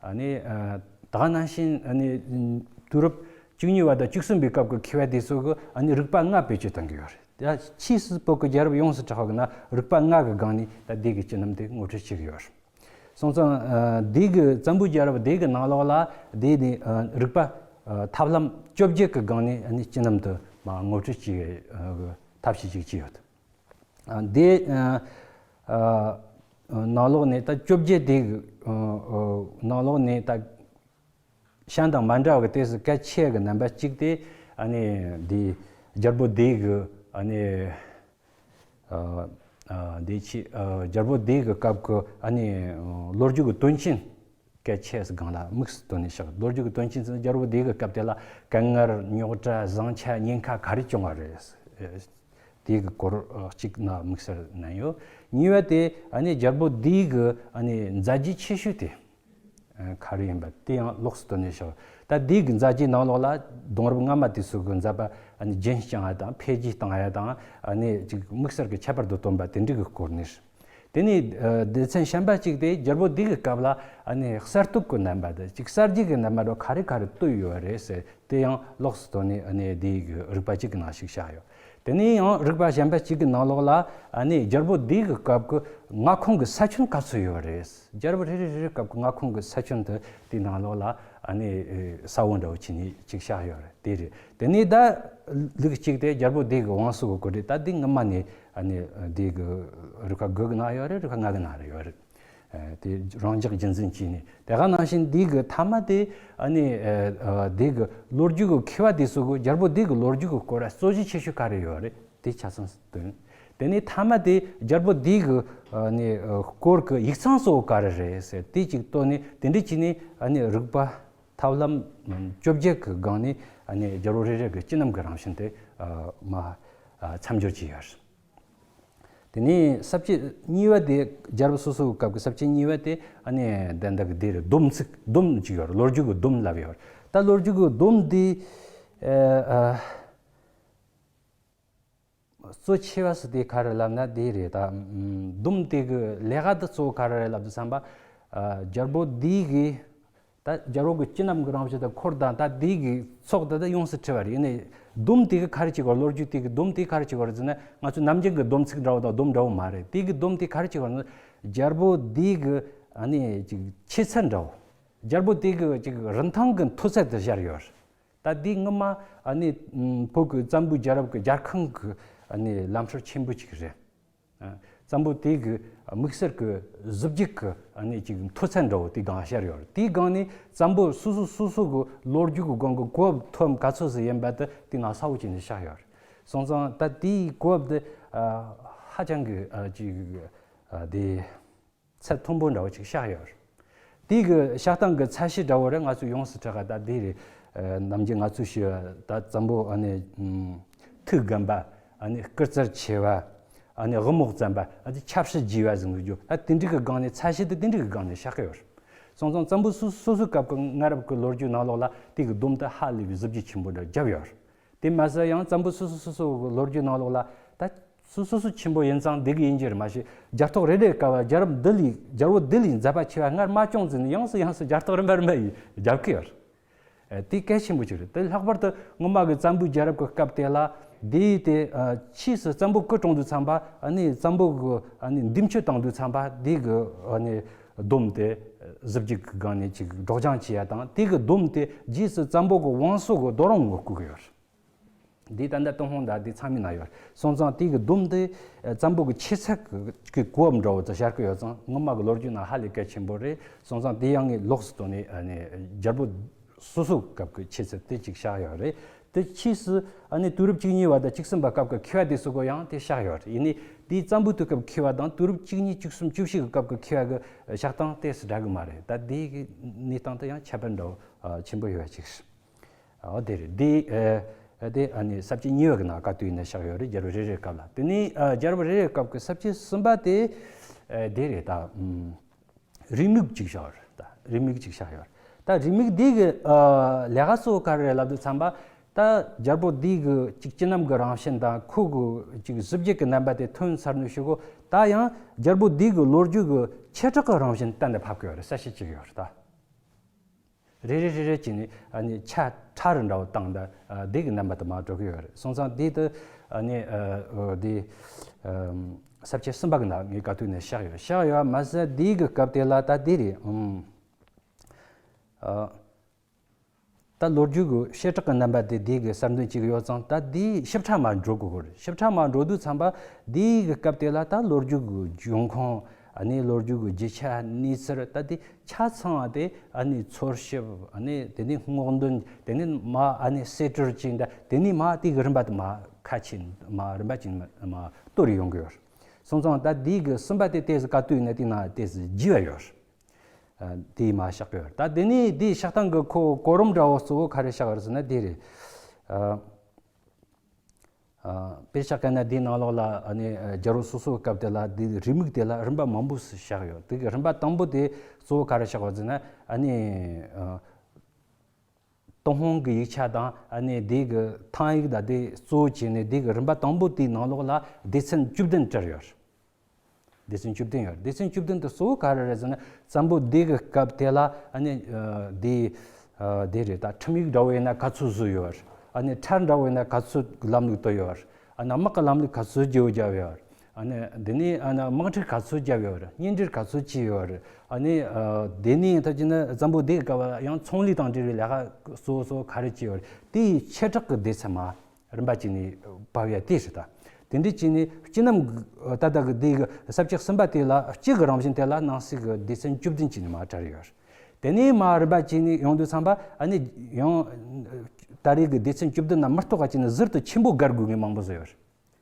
ཨ་ནི་ཨ་ད་ག་ནང་བཞིན་ཨ་ནི་དུས་རབས་བཅུ་གཉིས་པ་དང་བཅུ་གསུམ་པའི་སྐབས་ཀྱི་མཁས་པ་དེ་ཚོ་གི་ཨ་ནི་རིག་པ་ལྔ་བེད་སྤྱོད་གཏང་གི་ཡོད། ད་ཕྱིས་སུ་བོད་ཀྱི་རྒྱལ་རབས་ཡོངས་སུ་གྲགས་པ་གི་ནང་རིག་པ་ལྔ་གི་སྒང་ནས་ད་དེ་གི་སྤྱི་རྣམ་དེ་ངོ་སྤྲོད་བྱེད་ཀྱི་ཡོད། སོང་ཙང་ཨ་དེ་གི་བཙན་པོའི་རྒྱལ་རབས་དེ་གི་ནང་ལོགས་ལ་དེ་ནི་ཨ་རིག་པ་ཨ་ཐབས་ལམ་བཅོ་བརྒྱད་ཀྱི་སྒང་ནས་ཨ་ནི་སྤྱི་རྣམ་དུ་མ་ངོ་སྤྲོད་བྱེད་ཀྱི་ཨ་ཐབས་ཤེས་ཅིག་བྱས་ཡོད། ཨ་འདི་ཨ་ཨ་ནང་ལོགས་ནས་ད་བཅོ་བརྒྱད་དེ་གི་ཨ་ཨ་ནང་ལོགས་ནས་ད་གཞན་དང་མ་འདྲ་བའི་ཏོག་ཙམ་གལ་ཆེ་གི་རྣམ་པ་གཅིག་དེ་ཨ་ནི་འདི་རྒྱལ་པོ་འདི་གི་ཨ་ནི་ཨ་ཨ་འདི་ཆེ་ཨ་རྒྱལ་པོ་འདི་གི་སྐབས་ཀྱི་ཨ་ནི་ལོ་རྒྱུས་ཀྱི་དོན་རྐྱེན་གལ་ཆེ་སི་སྒང་ལ་དམིགས་སུ་བཏོན་ནས་བཞག་ལོ་རྒྱུས་ཀྱི་དོན་རྐྱེན་ཟེར་ན་རྒྱལ་པོ་འདི་གི་སྐབས་དེ་ལ་དཀའ་ངལ་རྙོག་དྲ་བཟང་ཆ་ཉེན་ཁ་ག་རེ་བྱུང་བ་རེད། དེ་གི་སྐོར་གཅིག་ན་དམིགས་བསལ་གནང་ཡོད། གཉིས་པ་དེ་ཨ་ནི་རྒྱལ་པོ་འདི་གི་ཨ་ནི་མཛད་རྗེས་ཆེ་ཤོས་དེ་ག་རེ་ཡིན་པ་དེ་ཡང་ལོགས་སུ་བཏོན་ནས་བཞག་ད་འདི་གི་མཛད་རྗེས་ནང་ལོགས་ལ་གདུང་རབས་སྔ་མ་དེ་ཚོ་གི་མཛད་པ་ཨ་ནི་རྒྱུན་བསྐྱངས་ཡ་དང་འཕེལ་རྒྱས་བཏང་ཡ་དང་ཨ་ནི་ཅིག་དམིགས་བསལ་གྱི་ཁྱད་པར་དུ་བཏོན་པ་དེ་འདྲ་གི་སྐོར་ནས། དེ་ནས་ཨ་སྡེ་ཚན་གཞན་པ་གཅིག་དེ་རྒྱལ་པོ་འདི་གི་སྐབས་ལ་ཨ་ནི་གསར་གཏོད་ཀྱི་རྣམ་པ་དང་ཅིག་གསར་བརྗེ་གི་རྣམ་པ་འདྲ་ག་རེ་ག་རེ་བཏོད་ཡོད་རེད་ཟེར་དེ་ཡང་ལོགས་སུ་བཏོན་ནས་ཨ་ནི་འདི་གི་རིག་པ་གཅིག་གི་ནང་ཞིག་བཞག་ཡོད། དེ་ནས་ཡང་རིག་པ་གཞན་པ་གཅིག་གི་ནང་ལོགས་ལ་ཨ་ནི་རྒྱལ་པོ་འདི་གི་སྐབས་ཀྱི་མངའ་ཁོངས་ཀྱི་ས་ཁྱོན་ག་ཚོད་ཡོད་རེད། རྒྱལ་པོ་རེ་རེ་རེ་རེ་སྐབས་ཀྱི་མངའ་ཁོངས་ཀྱི་ས་ཁྱོན་དེ་དེའི་ནང་ལོགས་ལ་ཨ་ནི་ས་བོན་འདྲ་བོ་བྱས་ནས་ཅིག་བཞག་ཡོད་རེད། དེ་རེད། དེ་ནས་ད་ལུགས་གཅིག་དེ་རྒྱལ་པོ་འདི་གི་བང་སོ་གི་སྐོར་རེད། ད་འདི་སྔ་མ་ནས་ཨ་ནི་འདི་གི་རིག་པ་དགུ་གི་ནང་ཡོད་རེད། རིག་པ་ལྔ་གི་ནང་རེ་ཡོད་རེད། ཨ་དེ་རང་འཇགས་རྒྱུན་འཛིན་བྱས་ནས་དེ་ག་ནང་བཞིན་འདི་གི་མཐའ་མ་དེ་ཨ་ནི་ཨ་ཨ་འདི་གི་ལོ་རྒྱུས་ཀྱི་མཁས་པ་དེ་ཚོ་གི་རྒྱལ་པོ་འདི་གི་ལོ་རྒྱུས་ཀྱི་སྐོར་ལ་རྩོད་གཞི་ཆེ་ཤོས་ག་རེ་ཡོད་རེད། དེ་ཆ་ཚང་སྟོན། དེ་ནས་མཐའ་མ་དེ་རྒྱལ་པོ་འདི་གི་ཨ་ནི་ཨ་སྐོར་གྱི་ཡིག་ཚང་གཙོ་བོ་ག་རེ་རེད་ཟེར་དེ་གཅིག་བཏོན་ནས་དེ་འདྲ་བྱས་ནས་ཨ་ནི་རིག་པ་ཐབས་ལམ་བཅོ་བརྒྱད་ཀྱི་སྒང་ནས་ཨ་ནི་རྒྱལ་པོ་རེ་རེ་གི་སྤྱི་རྣམ་གྱི་རང་བཞིན་དེ་ཨ་མ་ཨ་མཚམས་སྦྱོར་བྱས་ཡོད། དེ་ནས་ས་བཅད་གཉིས་པ་དེ་རྒྱལ་པོ་སོ་སོའི་སྐབས་ཀྱི་ས་བཅད་གཉིས་པ་དེ་ཨ་ནི་དེ་འདྲ་གི་དེ་རེད། སྡོམ་ཚིག་སྡོམ་ཅིག་ཡོད་རེད། ལོ་རྒྱུས་ཀྱི་སྡོམ་ལབ་ཡོད་རེད། ད་ལོ་རྒྱུས་ཀྱི་སྡོམ་དེ་ཨ་ཨ་གཙོ་ཆེ་བ་སུ་དེ་ག་རེ་ལབ་ན་དེ་རེད། ད་ཨམ་སྡོམ་དེ་གི་ལས་ཀ་དེ་གཙོ་བོ་ག་རེ་རེད་ལབ་དུས་ཙམ་པ་ཨ་རྒྱལ་པོ་འདི་གི་ད་རྒྱལ་པོ་གི་སྤྱི་རྣམ་གི་རང་བཞིན་དང་འཁོར་དང་ད་དེ་གི་ཚོགས་དེ་ད་ཡོངས་སུ་འཁྲིལ་བ་རེད། ཡིན་ནའི་སྡོམ་དེ་གི་ག་རེ་བྱེད་དགོས། ལོ་རྒྱུས་དེ་གི་སྡོམ་དེ་ག་རེ་བྱེད་དགོས་རེད་ཟེར་ན་ང་ཚོ་ནམ་རྒྱུན་གི་སྡོམ་ཚིག་འདྲ་བོ་དང་སྡོམ་འདྲ་བོ་མ་རེད། དེ་གི་སྡོམ་དེ་ག་རེ་བྱེད་དགོས་རེད་ཟེར་ན་རྒྱལ་པོ་འདི་གི་ཨ་ནི་ཅིག་ཆེ་ཚད་འདྲ་བོ། རྒྱལ་པོ་དེ་གི་ཅིག་རིན་ཐང་གི་མཐོ་ཚད་དེ་སྦྱར་ཡོད་རེད། ད་འདི་སྔོན་མ་ཨ་ནི་བོད་ཀྱི་བཙན་པོའི་རྒྱལ་རབས་ཀྱི་རྒྱལ་ཁང་གི་ཨ་ནི་ལམ་སྲོལ་ཆེན་པོ་ཅིག་རེད། ཨ་བཙན་པོ་དེ་གི་དམིགས་བསལ་གྱི་གཟི་བརྗིད་ཀྱི་ཨ་ནི་ཅིག་མཐོ་ཚད་འདྲ་བོ་དེ་སྒང་བཤད་ཡོད་རེད། དེའི་སྒང་ནས་བཙན་པོ་སོ་སོ་སོ་སོ་གི་ལོ་རྒྱུས་ཀྱི་སྒང་གི་གོ་བབ་མཐོ་ག་ཚོད་ཟིག་ཡིན་པ་དེ་དེ་ནང་གསལ་བོ་བྱས་ནས་བཤད་ཡོད་རེད། སོང་ཙང་ད་དེའི་གོ་བབ་དེ་ཨ་ཧ་ཅང་གི་ཨ་ཅིག་ཨ་དེ། ཚད་མཐོན་པོ་འདྲ་བོ་ཅིག་བཞག་ཡོད་རེད། དེ་གི་བཞག་སྟངས་ཀྱི་ཚད་གཞི་འདྲ་བོ་རེད། ང་ཚོས་ཡོངས་སུ་གྲགས་ད་དེ་རེད། ཨ་ནམ་རྒྱུན་ང་ཚོས་ཞུ་བ་ད་བཙན་པོ་ཨ་ནི་ཨམ་ཐུགས་དགོངས་པ། ཨ་ནི་སྐུ་རྩལ་ཆེ་བ། ཨ་ནི་དབུ་རྨོག་བཙན་པ། ཨ་ནི་ཆབ་སྲིད་རྒྱས་པ་ཟེར་གི་རྒྱུ་ད་དེ་འདྲ་གི་སྒང་ནས་ཚད་གཞི་དེ་དེ་འདྲ་གི་སྒང་ནས་བཞག་གི་ཡོད་རེད། སོང་ཙང་བཙན་པོ་སོ་སོ་སོའི་སྐབས་ཀྱི་སྔ་རབས་ཀྱི་ལོ་རྒྱུས་ནང་ལོགས་ལ་དེ་གི་སྡོམ་དེ་ཧ་ལས་པའི་གཟི་བརྗིད་ཆེན་པོ་འདྲ་བརྒྱབ་ཡོད་རེད། དེ་མ་ཟད་ཡང་བཙན་པོ་སོ་སོ་སོ་སོ་གི་ལོ་རྒྱུས་ནང་ལོགས་ལ་ད་སོ་སོ་སོ་ཆེན་པོ་ཡིན་ཙང་འདི་གི་ཡིན་གྱི་རེད། མ་གཞི་རྒྱལ་ཐོག་རེ་རེ་སྐབས་རྒྱལ་རབས་འདི་ལས་རྒྱལ་པོ་འདི་ལས་མཛད་པ་ཆེ་བ་སྔར་མ་བྱུང་ཟེར་ནས་ཡོངས་སུ་ཡོངས་སུ་རྒྱལ་ཐོག་རིམ་པ་རིམ་པ་ཡིས་རྒྱབ་ཀྱི་ཡོད་རེད། ཨ་དེ་གལ་ཆེན་པོ་ཅིག་རེད། དེ་ལྷག་པར་དུ་སྔོན་མ་གི་བཙན་པོའི་རྒྱལ་རབས་ཀྱི་སྐབས་དེ་ལ་དེའི་དེ་ཨ་ཕྱིས་སུ་བཙན་པོ་སྐུ་གྲོངས་དུས་ཙམ་པ་ཨ་ནི་བཙན་པོ་གི་ཨ་ནི་འདེམས་སྤྱོད་བཏང་དུས་ཙམ་པ་དེ་གི་ཨ་ནི་སྡོམ་དེ་གཟི་བརྗིད་ཀྱི་སྒང་ནས་ཅིག་སྒྲོག་སྦྱང་བྱེད་ཡ་དང་དེ་གི་སྡོམ་དེ་རྗེས་སུ་བཙན་པོ་གི་བང་སོ་གི་རྡོ་རིང་ངོ་བསྐུལ་གི་ཡོད་རེད། འདི་ད་ལྟ་ཏུན་ཧོང་དང་འདི་ཚང་མའི་ནང་ཡོད། སོང་ཙང་དེ་གི་སྡོམ་དེ་ཨ་བཙན་པོ་གི་ཆེ་ཚད་ཀྱི་གོ་བབ་འདྲ་བོ་དེ་ཤར་གི་ཡོད་ཙང་སྔོན་མ་གི་ལོ་རྒྱུས་ནང་ཧ་ལས་གལ་ཆེན་པོ་རེད། སོང་ཙང་དེ་ཡང་ངས་ལོགས་སུ་བཏོན་ནས་ཨ་ནི་རྒྱལ་པོ་སོ་སོའི་སྐབས་ཀྱི་ཆེ་ཚད་དེ་གཅིག་བཞག་ཡོད་རེད། དེ་ཕྱིས་སུ་ཨ་ནི་དུས་རབས་བཅུ་གཉིས་པ་དང་བཅུ་གསུམ་པ་སྐབས་ཀྱི་མཁས་པ་དེ་ཚོ་གི་ཡང་དེ་བཞག་ཡོད་རེད། ཡིན་ནའི་དེའི་བཙན་པོའི་དུས་སྐབས་མཁས་པ་དང་དུས་རབས་བཅུ་གཉིས་བཅུ་གསུམ་བཅུ་བཞི་གི་སྐབས་ཀྱི་མཁས་པ་གི་བཞག་སྟངས་ཏོག་ཙམ་འདྲ་གི་མ་རེད། ད་དེ་གི་གནས་སྟངས་དེ་ཡང་ཁྱད་པར་འདྲ་བོ་ཆེན་པོ་ཡོད་པ་ཅིག་རེད། འོ་དེ་རེད། དེ་ཨ་དེ་ཨ་ནི་ས་བཅད་གཉིས་པ་གི་ནང་བཀའ་བསྡུས་ནས་བཞག་ཡོད་རེད། རྒྱལ་པོ་རེ་རེའི་སྐབས་ལ། དེ་ནས་ཨ་རྒྱལ་པོ་རེ་རེའི་སྐབས་ཀྱི་ས་བཅད་གསུམ་པ་དེ་ཨ་དེ་རེད། ད་ཨམ་རེའུ་མིག་ཅིག་བཞག་ཡོད་རེད། ད་རེའུ་མིག་ཅིག་བཞག་ཡོད་རེད། ད་རེའུ་མིག་འདི་གི་ཨ་ལས་ཀ་གཙོ་བོ་ག་རེ་རེད་ལབ་དུས་ཙམ་པ། ད་རྒྱལ་པོ་འདི་གི་ཅིག་སྤྱི་རྣམ་གི་རང་བཞིན་དང་ཁོ་གི་ཅིག་གཟི་བརྗིད་ཀྱི་རྣམ་པ་དེ་ཐོན་ཚར་ནས་ཞུ་གོ། ད་ཡང་རྒྱལ་པོ་འདི་གི་ལོ་རྒྱུས་ཀྱི་བྱེ་བྲག་གི་རང་བཞིན་གཏན་ནས་ཕབ་ཀྱི་ཡོད་རེད། གསལ་བཤད་བྱེད་ཀྱི་ཡོད་རེད་ད། རེ་རེ་རེ་རེ་བྱས་ནས་ཨ་ནི་ཆ་ཕྲ་རུ་འདྲ་བོ་བཏང་ད། ཨ། འདི་གི་རྣམ་པ་དུ་མ་འགྲོ་གི་ཡོད་རེད། སོང་ཙང་འདི་དུ་ཨ་ནི་ཨ་འོ་འདི་ཨ་ས་བཅད་གསུམ་པ་གི་ནང་ངས་ག་དུས་ནས་བཞག་ཡོད། བཞག་ཡོད་མ་ཟད་འདི་གི་སྐབས་དེ་ལ་ད་འདི་རེད། ཨུམ། ཨ། ད་ལོ་རྒྱུས་ཀྱི་བྱེ་བྲག་གི་རྣམ་པ་དེ་འདི་གི་གསར་འདོན་བྱེད་ཀྱི་ཡོད་ཙང་ད་འདི་ཞིབ་ཕྲ་མ་འགྲོ་དགོས་ཀྱི་རེད། ཞིབ་ཕྲ་མ་འགྲོ་དུས་ཙམ་པ་འདི་གི་སྐབས་དེ་ལ་ད་ལོ་རྒྱུས་ཀྱི་འབྱུང་ཁུངས། ཨ་ནི་ལོ་རྒྱུས་ཀྱི་རྒྱུ་ཆ། གནས་ཚུལ། ད་འདི་ཆ་ཚང་བ་དེ་ཨ་ནི་འཚོལ་ཞིབ། ཨ་ནི་དེ་ནས་སྔོག་འདོན། དེ་ནས་མ་ཨ་ནི་གསེད་བཀྲོལ་བྱས་ད། དེ་ནས་མ་དེ་གི་རིམ་པ་དེ་མ་ཁ་ཕྱེ། མ་རིམ་པ་ཅིག་མ་མ་གཏོར་ཡོང་གི་ཡོད། སོང་ཙང་ད་འདི་གི་གསུམ་པ་དེ་ཏོག་ཙམ་ག་དུས་ཡིན་ན་དེ་ན་ཏོག་ཙམ་རྒྱས་པ་ཡོད། ཨ། དེ་མ་བཞག་གི་ཡོད། ད་དེ་ནས་དེའི་བཞག་སྟངས་ཀྱི་ཁོ་གོ་རིམ་འདྲ་བོ་གཙོ་བོ་ག་རེ་བཞག་ཡོད་ཟེར་ན་དེ་རེད། ཨ། ཨ། དཔེ་བཞག་ག་ན་དེའི་ནང་ལོགས་ལ་ཨ་ནི་རྒྱལ་པོ་སོ་སོའི་སྐབས་དེ་ལ་དེའི་རེའུ་མིག་དེ་ལ་རིམ་པ་མང་པོ་ཞིག་བཞག་ཡོད། དེ་གི་རིམ་པ་དང་པོ་དེ་གཙོ་བོ་ག་རེ་བཞག་ཡོད་ཟེར་ན། ཨ་ནི་ཨ། ཏུན་ཧོང་གི་ཡིག་ཆ་དང་། ཨ་ནི་དེ་གི་ཐང་ཡིག་དང་དེ་གཙོ་བོ་བྱས་ནས་དེ་གི་རིམ་པ་དང་པོ་དེའི་ནང་ལོགས་ལ་སྡེ་ཚན་བཅུ་བདུན་བྲིས་ཡོད། སྡེ་ཚན་བཅུ་བདུན་ཡོད། སྡེ་ཚན་བཅུ་བདུན་དེ་གཙོ་བོ་ག་རེ་རེད་ཟེར་ན། བཙན་པོ་འདི་གི་སྐབས་དེ་ལ་ཨ་ནི་ཨ་དེ་ཨ་དེ་རེད་ད། ཁྲིམས་ཡིག་འདྲ་བོ་ཡིན་ན་ག་ཚོད་བཟོས་ཡོད། ཨ་ནི་ཁྲལ་འདྲ་བོ་ཡིན་ན་ག་ཚོད་ལམ་ལུགས་བཏོད་ཡོད། ཨ་ནི་དམག་གི་ལམ་ལུགས་ག་ཚོད་བརྗེ་བོ་བརྒྱབ་ཡོད། ཨ་ནི་འདི་ནས་ཨ་ནི་དམག་འཁྲུག་ག་ཚོད་བརྒྱབ་ཡོད། གཉེན་སྒྲིག་ག་ཚོད་བྱས་ཡོད། ཨ་ནི་ཨ་དེ་ནས་ཡིན་ཐབས་ཀྱི་ན་བཙན་པོ་འདི་གི་སྐབས་ལ་ཡང་ཚོང་ལས་དང་འབྲེལ་བའི་ལས་ཀ་གཙོ་བོ་གཙོ་བོ་ག་རེ་བྱས་ཡོད། དེའི་བྱེ་བྲག་གི་སྡེ་ཚན་མ་རིམ་པ་བྱས་ནས་ཕབ་ཡ་དེ་རེད་ད། དེ་འདྲ་བྱས་ནས་སྤྱི་རྣམ་ད་ལྟ་གི་འདི་གི་ས་བཅད་གསུམ་པ་དེ་ལ་སྤྱི་གི་རང་བཞིན་དེ་ལ་ནང་གསེས་ཀྱི་སྡེ་ཚན་བཅུ་བདུན་བྱས་ནས་མར་བྲིས་ཡོད། དེ་ནས་མར་རིམ་པ་བྱས་ནས་ཡོང་དུས་ཙམ་པ་ཨ་ནི་ཡང་ད་རེས་ཀྱི་སྡེ་ཚན་བཅུ་བདུན་ན་མི་རྟག་པ་བྱས་ནས་ཟུར་དུ་ཆེན་པོ་བཀར་དགོས་ངེས་མང་པོ་བཟོས་ཡོད།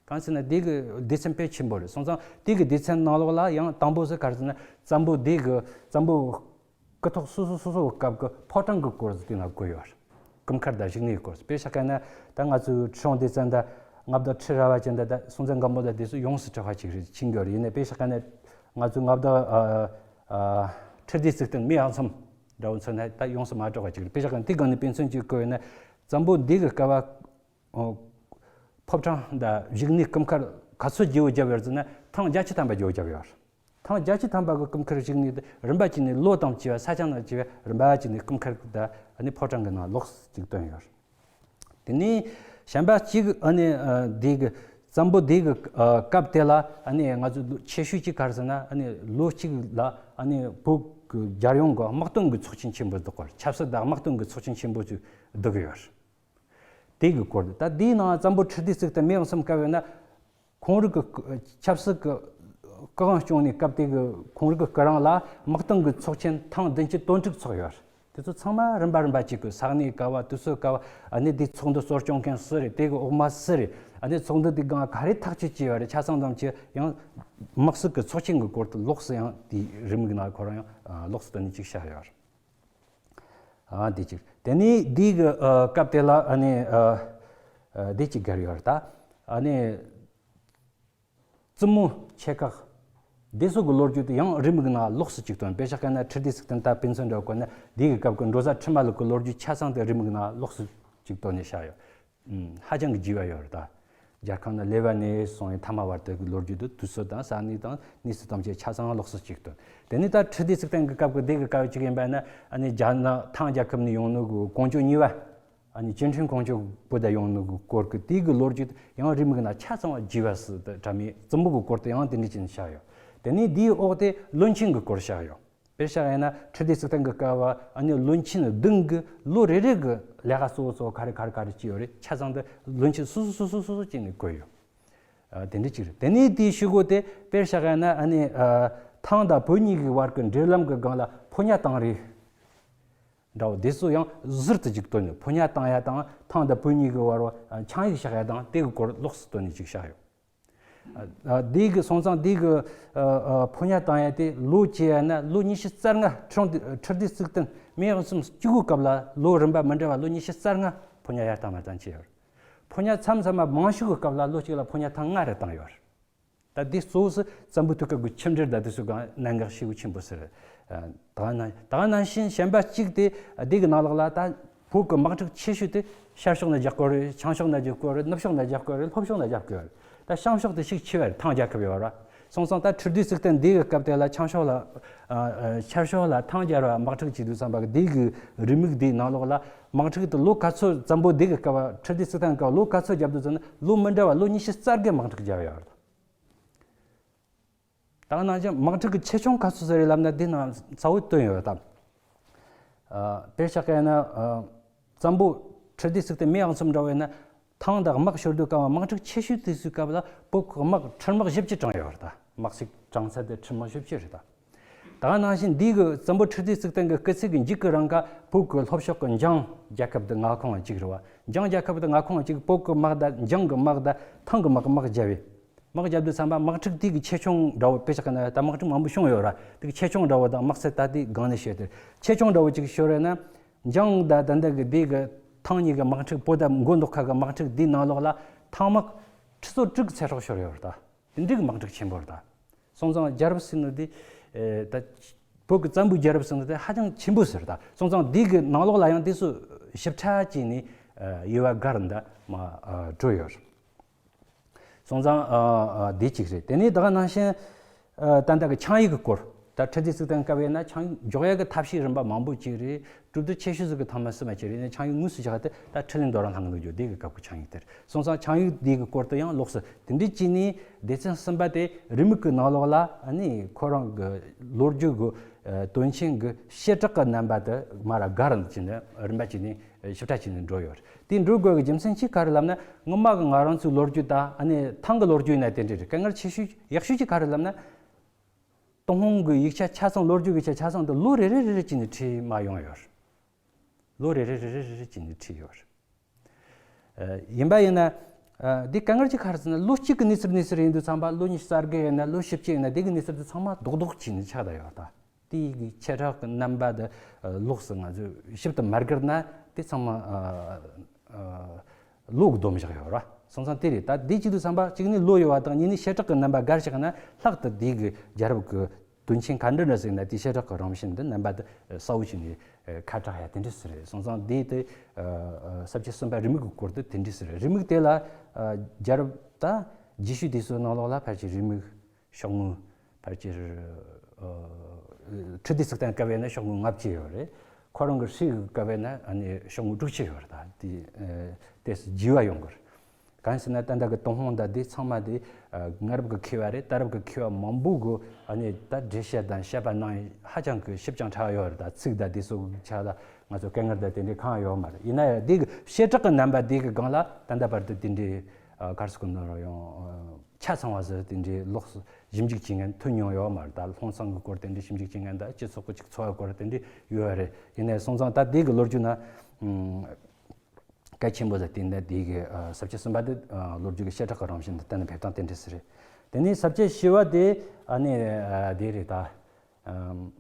གང་ཟེར་ན་དེ་གི་སྡེ་ཚན་དཔེ་ཆེན་པོ་རེད། སོང་ཙང་དེ་གི་སྡེ་ཚན་ནང་ལོགས་ལ་ཡང་དང་པོ་ཟེར་ག་རེ་ཟེར་ན། བཙན་པོ་དེ་གི་བཙན་པོ་སྐུ་ཐོག་སོ་སོ་སོ་སོའི་སྐབས་ཀྱི་ཕོ་བྲང་གི་སྐོར་དེ་ན་བཀོད་ཡོད། སྐུ་མཁར་དང་བཞུགས་གནས་སྐོར། དཔེ་བཞག་ག་ན་ད་ང་ཚོའི་ཁྲི་སྲོང་ལྡེ་བཙན་དང་མངའ་བདག་ཁྲི་རལ་པ་ཅན་དང་ད་སྲོང་བཙན་སྒམ་པོ་དང་དེ་ཚོ་ཡོངས་སུ་གྲགས་པ་ཅིག་རེད། ཆིང་གི་རེད། ཡིན་ནའི་དཔེ་བཞག་ག་ན་ང་ཚོའི་མངའ་བདག་ཨ་ཨ་ཁྲི་ལྡེ་གཙུག་བརྟན་མི་ཡང་མཚམས་འདྲ་བོ་མཚོན་ན་ད་ཡོངས་སུ་མ་གྲགས་པ་ཅིག་རེད། དཔེ་བཞག་ག་ན་དེ་སྒང་ནས་དཔེ་མཚོན་ཅིག་བཀོད་ཡོད་ན། བཙན་པོ་འདི་གི་སྐབས་ཨོ། ཕོ་བྲང་དང་བཞུགས་གནས་སྐུ་མཁར་ག་ཚོད་བརྗེ་བོ་བརྒྱབ་ཡོད་ཟེར་ན་ཐེངས་བརྒྱད་ཅུ་ཐམ་པ་བརྗེ་བོ་བརྒྱབ་ཡོད། ཐེངས་བརྒྱད་ཅུ་ཐམ་པ་གི་སྐུ་མཁར་བཞུགས་གནས་དེ་རིམ་པ་བྱས་ནས་ལོ་དང་བཅས་པ་ས་ཆ་ནང་བཅས་པ་རིམ་པ་བྱས་ནས་སྐུ་མཁར་དང་ཨ་ནི་ཕོ་བྲང་གི་ནང་ལོགས་སུ་ཅིག་བཏོན་ཡོད། དེ་ནས་གཞན་པ་གཅིག་ཨ་ནི་ཨ་འདི་གི་བཙན་པོ་འདི་གི་ཨ་སྐབས་དེ་ལ་ཨ་ནི་ང་ཚོ་ཆེ་ཤོས་གཅིག་ག་རེ་ཟེར་ན། ཨ་ནི་ལོ་གཅིག་ལ་ཨ་ནི་བོད་ཀྱི་རྒྱལ་ཡོངས་ཀྱི་དམག་དོན་གྱི་ཚོགས་ཆེན་ཆེན་པོ་བསྡུ་དགོས། ཆབ་སྲིད་དང་དམག་དོན་གྱི་ཚོགས་ཆེན་ཆེན་པོ་ཅིག་བསྡུ་གི་ཡོད། དེ་གི་སྐོར་དེ། ད་དེའི་ནང་བཙན་པོ་ཁྲི་ལྡེ་གཙུག་བརྟན་མི་ཡང་མཚམས་བཀའ་བས་ན། ཁོང་རང་གི་ཆབ་སྲིད་ཀྱི་སྐུ་དབང་སྐྱོང་ནས་སྐབས་དེ་གི་ཁོང་རང་གི་སྐུ་རིང་ལ་དམག་དོན་གྱི་ཚོགས་ཆེན་ཐེངས་བདུན་ཅུ་དོན་དྲུག་ཚོགས་ཡོད། དེ་ཚོ་ཚང་མ་རིམ་པ་རིམ་པ་གཅིག་གི་ས་གནས་ག་བ་དུས་ཚོད་ག་བ། ཨ་ནི་དེའི་ཚོགས་འདུ་གཙོ་སྐྱོང་མཁན་སུ་རེད། དེ་གི་འོག་མ་སུ་རེད། ཨ་ནི་ཚོགས་འདུ་དེ་སྒང་ག་རེ་ཐག་གཅོད་བྱས་ཡོད་རེད། ཆ་ཚང་དང་བཅས་ཡང་དམག་སྲིད་ཀྱི་ཚོགས་ཆེན་གྱི་སྐོར་དུ་ལོགས་སུ་ཡང་དེའི་རེའུ་མིག་ནང་ཁོ་རང་ཡང་ལོགས་སུ་བཏོན་ནས་ཅིག་བཞག་ཡོད་རེད། ཨ་འདི་གཅིག་དེ་ནས་འདི་གི་ཨ་སྐབས་དེ་ལ་ཨ་ནི་ཨ་ཨ་འདི་གཅིག་བཀར་ཡོད་རེད་ད། ཨ་ནི་བཙུན་མོ་ཆེ་ཁག་འདི་ཚོ་གི་ལོ་རྒྱུས་དེ་ཡང་རེའུ་མིག་ནང་ལོགས་སུ་ཅིག་བཏོན། དཔེ་བཞག་ག་ན་ཁྲི་ལྡེ་གཙུག་བརྟན་ད་དཔེ་མཚོན་འདྲ་བཀོད་ན་འདི་གི་སྐབས་ཀྱི་འབྲོ་བཟའ་ཁྲི་མ་ལུག་གི་ལོ་རྒྱུས་ཆ་ཚང་དེ་རེའུ་མིག་ནང་ལོགས་སུ་ཅིག་བཏོན་ནས་བཞག་ཡོད། ཧ་ཅང་གི་རྒྱས་པ་ཡོད་རེད་ད། རྒྱལ་ཁམས་ནས་ལེ་བ་ནས་སོང་བའི་ཐ་མ་བར་དུ་གི་ལོ་རྒྱུས་དེ་དུས་ཚོད་དང་ས་གནས་དང་གནས་ཚུལ་ཐམས་ཅད་ཆ་ཚང་ལོགས་སུ་ཅིག་བཏོན། དེ་ནས་ད་ཁྲི་ལྡེ་གཙུག་བརྟན་གྱི་སྐབས་ཀྱི་འདི་གི་སྐབས་ཅིག་ཡིན་པ་ན། ཨ་ནི་རྒྱ་ནག་ཐང་རྒྱལ་ཁབ་ནས་ཡོང་ནོ་གི་ཀོང་ཇོ་གཉིས་པ། ཨ་ནི་ཅིན་ཁྲིན་ཀོང་ཇོ་བུ་དང་ཡོང་ནོ་གི་སྐོར་གྱི་དེ་གི་ལོ་རྒྱུས་ཡང་རེའུ་མིག་ནང་ཆ་ཚང་བ་རྒྱས་པ་སུ་དང་འདྲ་མི་བཙུན་མོ་གི་སྐོར་དུ་ཡང་དེ་འདྲ་ཅིག་བཞག་ཡོད། དེ་ནས་དེའི་འོག་དེ་བློན་ཆེན་གྱི་སྐོར་བཞག་ཡོད། དཔེར་བཞག་ཡིན་ན་ཁྲི་ལྡེ་གཙུག་བརྟན་གྱི་སྐབས་ཨ་ནི་བློན་ཆེན་བདུན་གྱི་ལོ་རེ་རེ་གི་ལས་ཀ་གཙོ་བོ་གཙོ་བོ་ག་རེ་ག་རེ་ག་རེ་བྱས་ཡོད་རེད། ཆ་ཚང་དུ་བློན་ཆེན་སོ་སོ་སོ་སོ་སོ་སོ་བྱས་ནས་བཀོད་ཡོད། ཨ་དེ་འདྲ་ཅིག་རེད། དེ་ནས་དེའི་ཤུལ་གོ་དེ་དཔེར་བཞག་ཡིན་ན་ཨ་ནི་ཨ་ཐང་དང་བོད་གཉིས་ཀྱི་བར་གྱི་འབྲེལ་ལམ་གྱི་སྒང་ལ་ཕོ་ཉ་བཏང་རེས་འདྲ་བོ་དེ་ཚོ་ཡང་ཟུར་དུ་ཅིག་བཏོན་ནས། ཕོ་ཉ་བཏང་ཡ་དང་ཐང་དང་བོད་གཉིས་ཀྱི་བར་བ་ཆིངས་ཡིག་བཞག་ཡ་དང་དེ་གི་སྐོར་ལོགས་སུ་བཏོན་ནས་ཅིག་བཞག་ཡོད། ཨ་ཨ་འདི་གི་སོང་ཙང་འདི་གི་ཨ་ཨ་ཕོ་ཉ་བཏང་ཡ་དེ་ལོ་བྱས་ཡ་ན་ལོ་ཉི་ཤུ་རྩ་ལྔ། ཁྲི་སྲོང་ལྡེ་ཁྲི་ལྡེ་གཙུག་བརྟན་མི་ཡང་གསུམ་སྐྱེ་དགུའི་སྐབས་ལ་ལོ་རིམ་པ་མི་འདྲ་བ་ལོ་ཉི་ཤུ་རྩ་ལྔ་ཕོ་ཉ་ཡར་བཏང་མར་བཏང་བྱས་ཡོད། ཕོ་ཉ་མཚམས་མཚམས་མ་མང་ཤོས་ཀྱི་སྐབས་ལ་ལོ་གཅིག་ལ་ཕོ་ཉ་ཐེངས་ལྔ་རེ་བཏང་ཡོད། ད་འདི་གཙོ་བོ་སུ་བཙན་པོའི་དུས་སྐབས་ཀྱི་ཆིབས་འགྲུལ་དང་དེ་ཚོའི་སྒང་གནད་འགག་ཤུགས་ཆེན་པོ་ཟེར། ཨ་ད་ག་ནང་ད་ག་ནང་བཞིན་གཞན་པ་གཅིག་དེ་འདི་གི་ནང་ལོགས་ལ་ད་བོད་ཀྱི་དམག་འཁྲུག་ཆེ་ཤོས་དེ་ཤར་ཕྱོགས་ནས་རྒྱག་དགོས་རེད། བྱང་ཕྱོགས་ནས་རྒྱག་དགོས་རེད། ནུབ་ཕྱོགས་ནས་རྒྱག་དགོས་རེད། ལྷོ་ཕྱོགས་ནས་རྒྱག་དགོས་རེད། ད་བྱང་ཕྱོགས་དེ་ཤུགས་ཆེ་བ་རེད། ཐང་རྒྱལ་ཁབ་ཡོད་ར། སོང་ཙང་ད་ཁྲི་ལྡེ་གཙུག་བརྟན་འདི་གི་སྐབས་དེ་ལ་ཆང་ཤོག་ལ་ཨ་ཨ་ཆར་ཤོག་ལ་ཐང་རྒྱལ་བ་དམག་འཁྲུག་བྱེད་དུས་ཙམ་པ་གི་འདི་གི་རེའུ་མིག་འདིའི་ནང་ལོགས་ལ་དམག་འཁྲུག་དེ་ལོ་ག་ཚོད་བཙན་པོ་འདི་གི་སྐབས་ཁྲི་ལྡེ་གཙུག་བརྟན་སྐབས་ལོ་ག་ཚོད་བརྒྱབ་འདུག་ཟེར་ན་ལོ་མི་འདྲ་བ་ལོ་ཉི་ཤུ་རྩ་བརྒྱད་དམག་འཁྲུག་བརྒྱབ་ཡོད་རེད། ད་ག་ནང་བཞིན་དམག་འཁྲུག་གི་ཆེ་ཆུང་ག་ཚོད་ཟེར་རེད་ལབ་ན་འདི་ནང་གསལ་བོ་བཏོན་ཡོད་དམ། ཨ་དཔེར་བཞག་གི་ན་ཨ་བཙན་པོ་ཁྲི་ལྡེ་གཙུག་བརྟན་མེས་ཨག་ཚོམ་འདྲ་བས་ན་ཐང་དང་དམག་ཤོར་དུས་སྐབས་དམག་འཁྲུག་ཆེ་ཤོས་དེ་ཚོའི་སྐབས་ལ་བོད་ཀྱི་དམག་ཁྲི་དམག་བཞི་བཅུ་གྲངས་ཡོད་རེད་ད། དམག་སའི་གྲངས་ཚད་དེ་ཁྲི་དམག་བཞི་བཅུ་རེད་ད། ད་ག་ནང་བཞིན་འདི་གི་བཙན་པོ་ཁྲི་ལྡེ་གཙུག་བརྟན་གྱི་སྐུ་ཚེ་གི་མཇུག་གི་རིང་ག་བོད་ཀྱི་ལྷོ་ཕྱོགས་ཀྱི་འཇང་རྒྱལ་ཁབ་དེ་མངའ་ཁོངས་གཅིག་རེད་བ། འཇང་རྒྱལ་ཁབ་དེ་མངའ་ཁོངས་གཅིག་བོད་ཀྱི་དམག་དང་འཇང་གི་དམག་དང་ཐང་གི་དམག་དམག་བརྒྱབ་པས། དམག་བརྒྱབ་དུས་ཙམ་པ་དམག་འཁྲུག་དེ་གི་ཆེ་ཆུང་འདྲ་བོ་དཔེ་ཆ་གི་ན་ད་དམག་འཁྲུག་མང་པོ་བྱུང་ཡོད་ར། དེ་གི་ཆེ་ཆུང་འདྲ་བོ་དང་དམག་ཚད་ད་དེ་སྒང་ནས་བཤད་དེ། ཆེ་ཆུང་འདྲ་བོ་ཅིག་ཤོར་རེད་ན། འཇང་དང་ད་ལྟ་གི་དེ་གི་ཐང་གཉིས་ཀྱི་དམག་འཁྲུག་བོད་དང་མགོ་འདོགས་ཁ་གི་དམག་འཁྲུག་དེའི་ནང་ལོགས་ལ་ཐང་དམག་ཁྲི་ཚོ་དྲུག་གི་ཚེ་སྲོག་ཤོར་ཡོད་རེད་ད། དེ་འདྲའི་གི་དམག་འཁྲུག་ཆེན་པོ་རེད་ད། སོང་ཙང་རྒྱལ་རབས་ཟེར་ནི་དེ་ད་བོད་ཀྱི་བཙན་པོའི་རྒྱལ་རབས་ཟེར་ནི་དེ་ཧ་ཅང་ཆེན་པོ་ཟེར་ད། སོང་ཙང་དེ་གི་ནང་ལོགས་ལ་ཡང་དེ་ཚོ་ཞིབ་ཕྲ་བྱས་ནས་དབྱེ་བ་བགར་འདི་མ་གྲོལ་ཡོད་རེད། སོང་ཙང་ཨ་ཨ་འདི་གཅིག་རེད། དེ་ནས་ད་ག་ནང་བཞིན་ཨ་ད་ལྟ་གི་ཆིངས་ཡིག་གི་སྐོར། ད་ཁྲི་ལྡེ་གཙུག་བརྟན་སྐབས་ཡིན་ན་ཆིངས་ཡིག་འཇོག་ཡག་གི་ཐབས་ཤེས་རིམ་པ་མང་པོ་གཅིག་རེད། གྲུབ་འབྲས་ཆེ་ཤོས་ཟིག་གི་ཐོག་མ་སུ་མ་གཅིག་རེད། ནས་ཆིངས་ཡིག་དངོས་སུ་བཞག་སྟེ་ད་ཁྲི་ལས་མདོ་རང་ལྷང་གི་འདུག་རྒྱུ་དེ་གི་སྐབས་ཀྱི་ཆིངས་ཡིག་དེར། སོང་ཙང་ཆིངས་ཡིག་དེ་གི་སྐོར་དུ་ཡང་ལོགས་སུ་དེ་འདྲའི་བྱས་ནས་སྡེ་ཚན་གསུམ་པ་དེ་རེའུ་མིག་གི་ནང་ལོགས་ལ་ཨ་ནི་ཁོ་རང་གི་ལོ་རྒྱུས་གི་དོན་ཆེན་གི་བྱེ་བྲག་གི་རྣམ་པ་དེ་མར་བགར་བྱས་ནས་རིམ་པ་བྱས་ནས་ཞིབ་ཕྲ་བྱས་ནས་འགྲོ་ཡོད་རེད། དེ་འགྲོ་དགོས་ཀྱི་རྒྱུ་མཚན་གཅིག་ག་རེ་ལབ་ན། སྔོན་མ་གི་ང་རང་ཚོའི་ལོ་རྒྱུས་དང་ཨ་ནི་ཐང་གི་ལོ་རྒྱུས་ཡིན་ན་དེ་འདྲ་རེད། དཀའ་ངལ་ཆེ་ཤོས་ཡག་ཤོས་ཅིག་ག་རེ་ལབ་ན། ཏུན་ཧོང་གི་ཡིག་ཆ་ཆ་ཚང་། ལོ་རྒྱུས་ཀྱི་ཡིག་ཆ་ཆ་ཚང་དེ་ལོ་རེ་རེ་རེ་རེ་བྱས་ནས་བྲིས་མ་ཡོང་ཡོད་རེད། ལོ་རེ་རེ་རེ་རེ་རེ་རེ་བྱས་ནས་བྲིས་ཡོད་རེད། ཨ་ཡིན་པ་ཡིན་ན། ཨ་འདི་དཀའ་ངལ་གཅིག་ག་རེ་ཟེར་ན། ལོ་གཅིག་གི་གནས་ཚུལ་གནས་ཚུལ་ཡིན་དུས་ཙམ་པ་ལོ་ཉི་ཤུ་རྩ་བརྒྱད་ཡིན་ན་ལོ་བཞི་བཅུ་ཡིན་ན་དེ་གི་གནས་ཚུལ་དེ་ཚང་མ་རྡོག་རྡོག་བྱས་ནས་ཆགས་བསྡད་ཡོད་ད། དེའི་གི་བྱེ་བྲག་གི་རྣམ་པ་དེ་ལོགས་སུ་ང་ཚོས་ཞིབ་ཏུ་མ་བགར་ན་དེ་ཚང་མ་ཨ་ཨ་ལོ་གི་སྡོམ་བཞག་ཡོད་ར། སོང་ཙང་དེ་རེད། ད་དེ་བྱེད་དུས་ཙམ་པ་གཅིག་ནི་ལོ་ཡོད་པ་དང་གཉིས་ནི་བྱེ་བྲག་གི་རྣམ་པ་བགར་བཞག་ན་ལྷག་ཏུ་དེའི་གི་རྒྱལ་རབས་གི་དོན་ཆེན་ག་འདྲ་འདྲ་ཟིག་ན་དེའི་བྱེ་བྲག་གི་རང་བཞིན་དེ་རྣམ་པ་དེ་གསལ་བོ་བྱས་ནས་ཁ་གྲག་ཡ་དེ་འདྲ་ཟིག་རེད། སོང་ཙང་དེ་དེ་ཨ་ཨ་ས་བཅད་གསུམ་པ་རེའུ་མིག་གི་སྐོར་དེ་དེ་འདྲ་ཟིག་རེད། རེའུ་མིག་དེ་ལ་ཨ་རྒྱལ་རབས་ད་རྗེས་ཤུལ་དེ་ཚོའི་ནང་ལོགས་ལ་ཕལ་ཆེར་རེའུ་མིག་ཤོག་ངོས་ཕལ་ཆེར་ཨ་ཁྲི་ལྡེ་གཙུག་བརྟན་སྐབས་ཡིན་ན་ཤོག་ངོས་ལྔ་བཅུ་ཡོད་རེད། ཁོ་རང་གི་སྲས་ཀྱི་སྐབས་ཡིན་ན་ཨ་ནི་ཤོག་ངོས་དྲུག་ཅུ་ཡོད་རེད། ད་དེ་ཨ་དེ་བརྗེ་བ་ཡོང་གི་རེད། གང་ཟེར་ན་ད་ལྟ་གི་ཏུན་ཧོང་དང་དེ་ཚང་མ་དེ་ཨ་སྔ་རབས་ཀྱི་མཁས་པ་རེད། ད་རབས་ཀྱི་མཁས་པ་མང་པོ་གི་ཨ་ནི་ད་འགྲེལ་བཤད་དང་བཤད་པ་གནང་ཡ་ཧ་ཅང་གི་ཞིབ་ཅིང་ཕྲ་བ་ཡོད་རེད། ད་ཚིག་དང་དེ་ཚོ་ཆ་ལ་ང་ཚོ་དཀའ་ངལ་དང་དེ་འདྲའི་གང་ཡང་ཡོད་མ་རེད། ཡིན་ན་ཡང་དེ་གི་བྱེ་བྲག་གི་རྣམ་པ་དེ་གི་སྒང་ལ་ད་ལྟ་བར་དུ་དེ་འདྲའི་ཨ་ག་རེ་ཟེར་དགོས་ནོ་ར་ཡང་ཨ་ཆ་ཚང་བ་ཟེར། དེ་འདྲའི་ལོགས་སུ་ཞིབ་འཇུག་བྱེད་མཁན་ཐོན་མྱོང་ཡོད་མ་རེད། ད་ལྷུང་བཟང་གི་སྐོར་དེ་འདྲའི་ཞིབ་འཇུག་བྱེད་མཁན་དང་སྤྱི་ཚོགས་ཀྱི་ཅིག་འཚོ་བའི་སྐོར་དེ་འདྲའི་ཡོད་རེད། ཡིན་ནའི་སོང་ཙང་ད་དེ་གི་ལོ་རྒྱུས་ན་ཨ་གལ་ཆེན་པོ་ཟེར་དེ་འདྲ་དེ་གི་ཨ་ས་བཅད་གསུམ་པ་དེ་ཨ་ལོ་རྒྱུས་ཀྱི་བྱེ་བྲག་གི་རང་བཞིན་དེ་གཏན་ནས་ཕེབས་སྟངས་དེ་འདྲ་ཟིག་རེད། དེ་ནས་ས་བཅད་བཞི་བ་དེ་ཨ་ནི་ཨ་དེ་རེད་ད། ཨམ།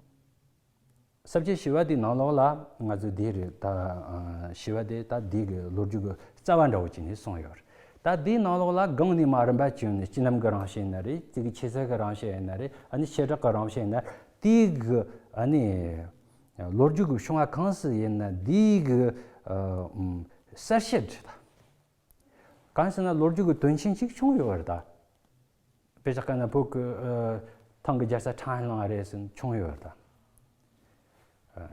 ས་བཅད་བཞི་བ་དེའི་ནང་ལོགས་ལ་ང་ཚོས་དེ་རེད་ད། ཨ་བཞི་བ་དེ་ད་དེ་གི་ལོ་རྒྱུས་ཀྱི་རྩ་བ་འདྲ་བོ་བྱས་ནས་གསུངས་ཡོད་རེད། ད་དེའི་ནང་ལོགས་ལ་སྒང་ནས་མར་རིམ་པ་བྱས་ནས་སྤྱི་རྣམ་གྱི་རང་བཞིན་ཡིན་ན་རེད། དེ་གི་ཆོས་ཚུལ་གྱི་རང་བཞིན་ཡིན་ན་རེད། ཨ་ནི་བྱེ་བྲག་གི་རང་བཞིན་ཡིན་ན་དེ་གི་ཨ་ནི་ལོ་རྒྱུས་ཀྱི་བྱུང་བ་གང་ཞིག་ཡིན་ན་དེ་གི་ཨ་ཨམ་གསལ་བཤད་རེད་ད། གང་ཟེར་ན་ལོ་རྒྱུས་ཀྱི་དོན་ཆེན་ཅིག་བྱུང་ཡོད་རེད་ད། དཔེ་བཞག་ག་ན་བོད་ཀྱི་ཨ་ཐང་གི་རྒྱལ་ས་ཁྲང་ཨན་ལུང་རེད་ཟེར་བྱུང་ཡོད་རེད་ད། ཨ་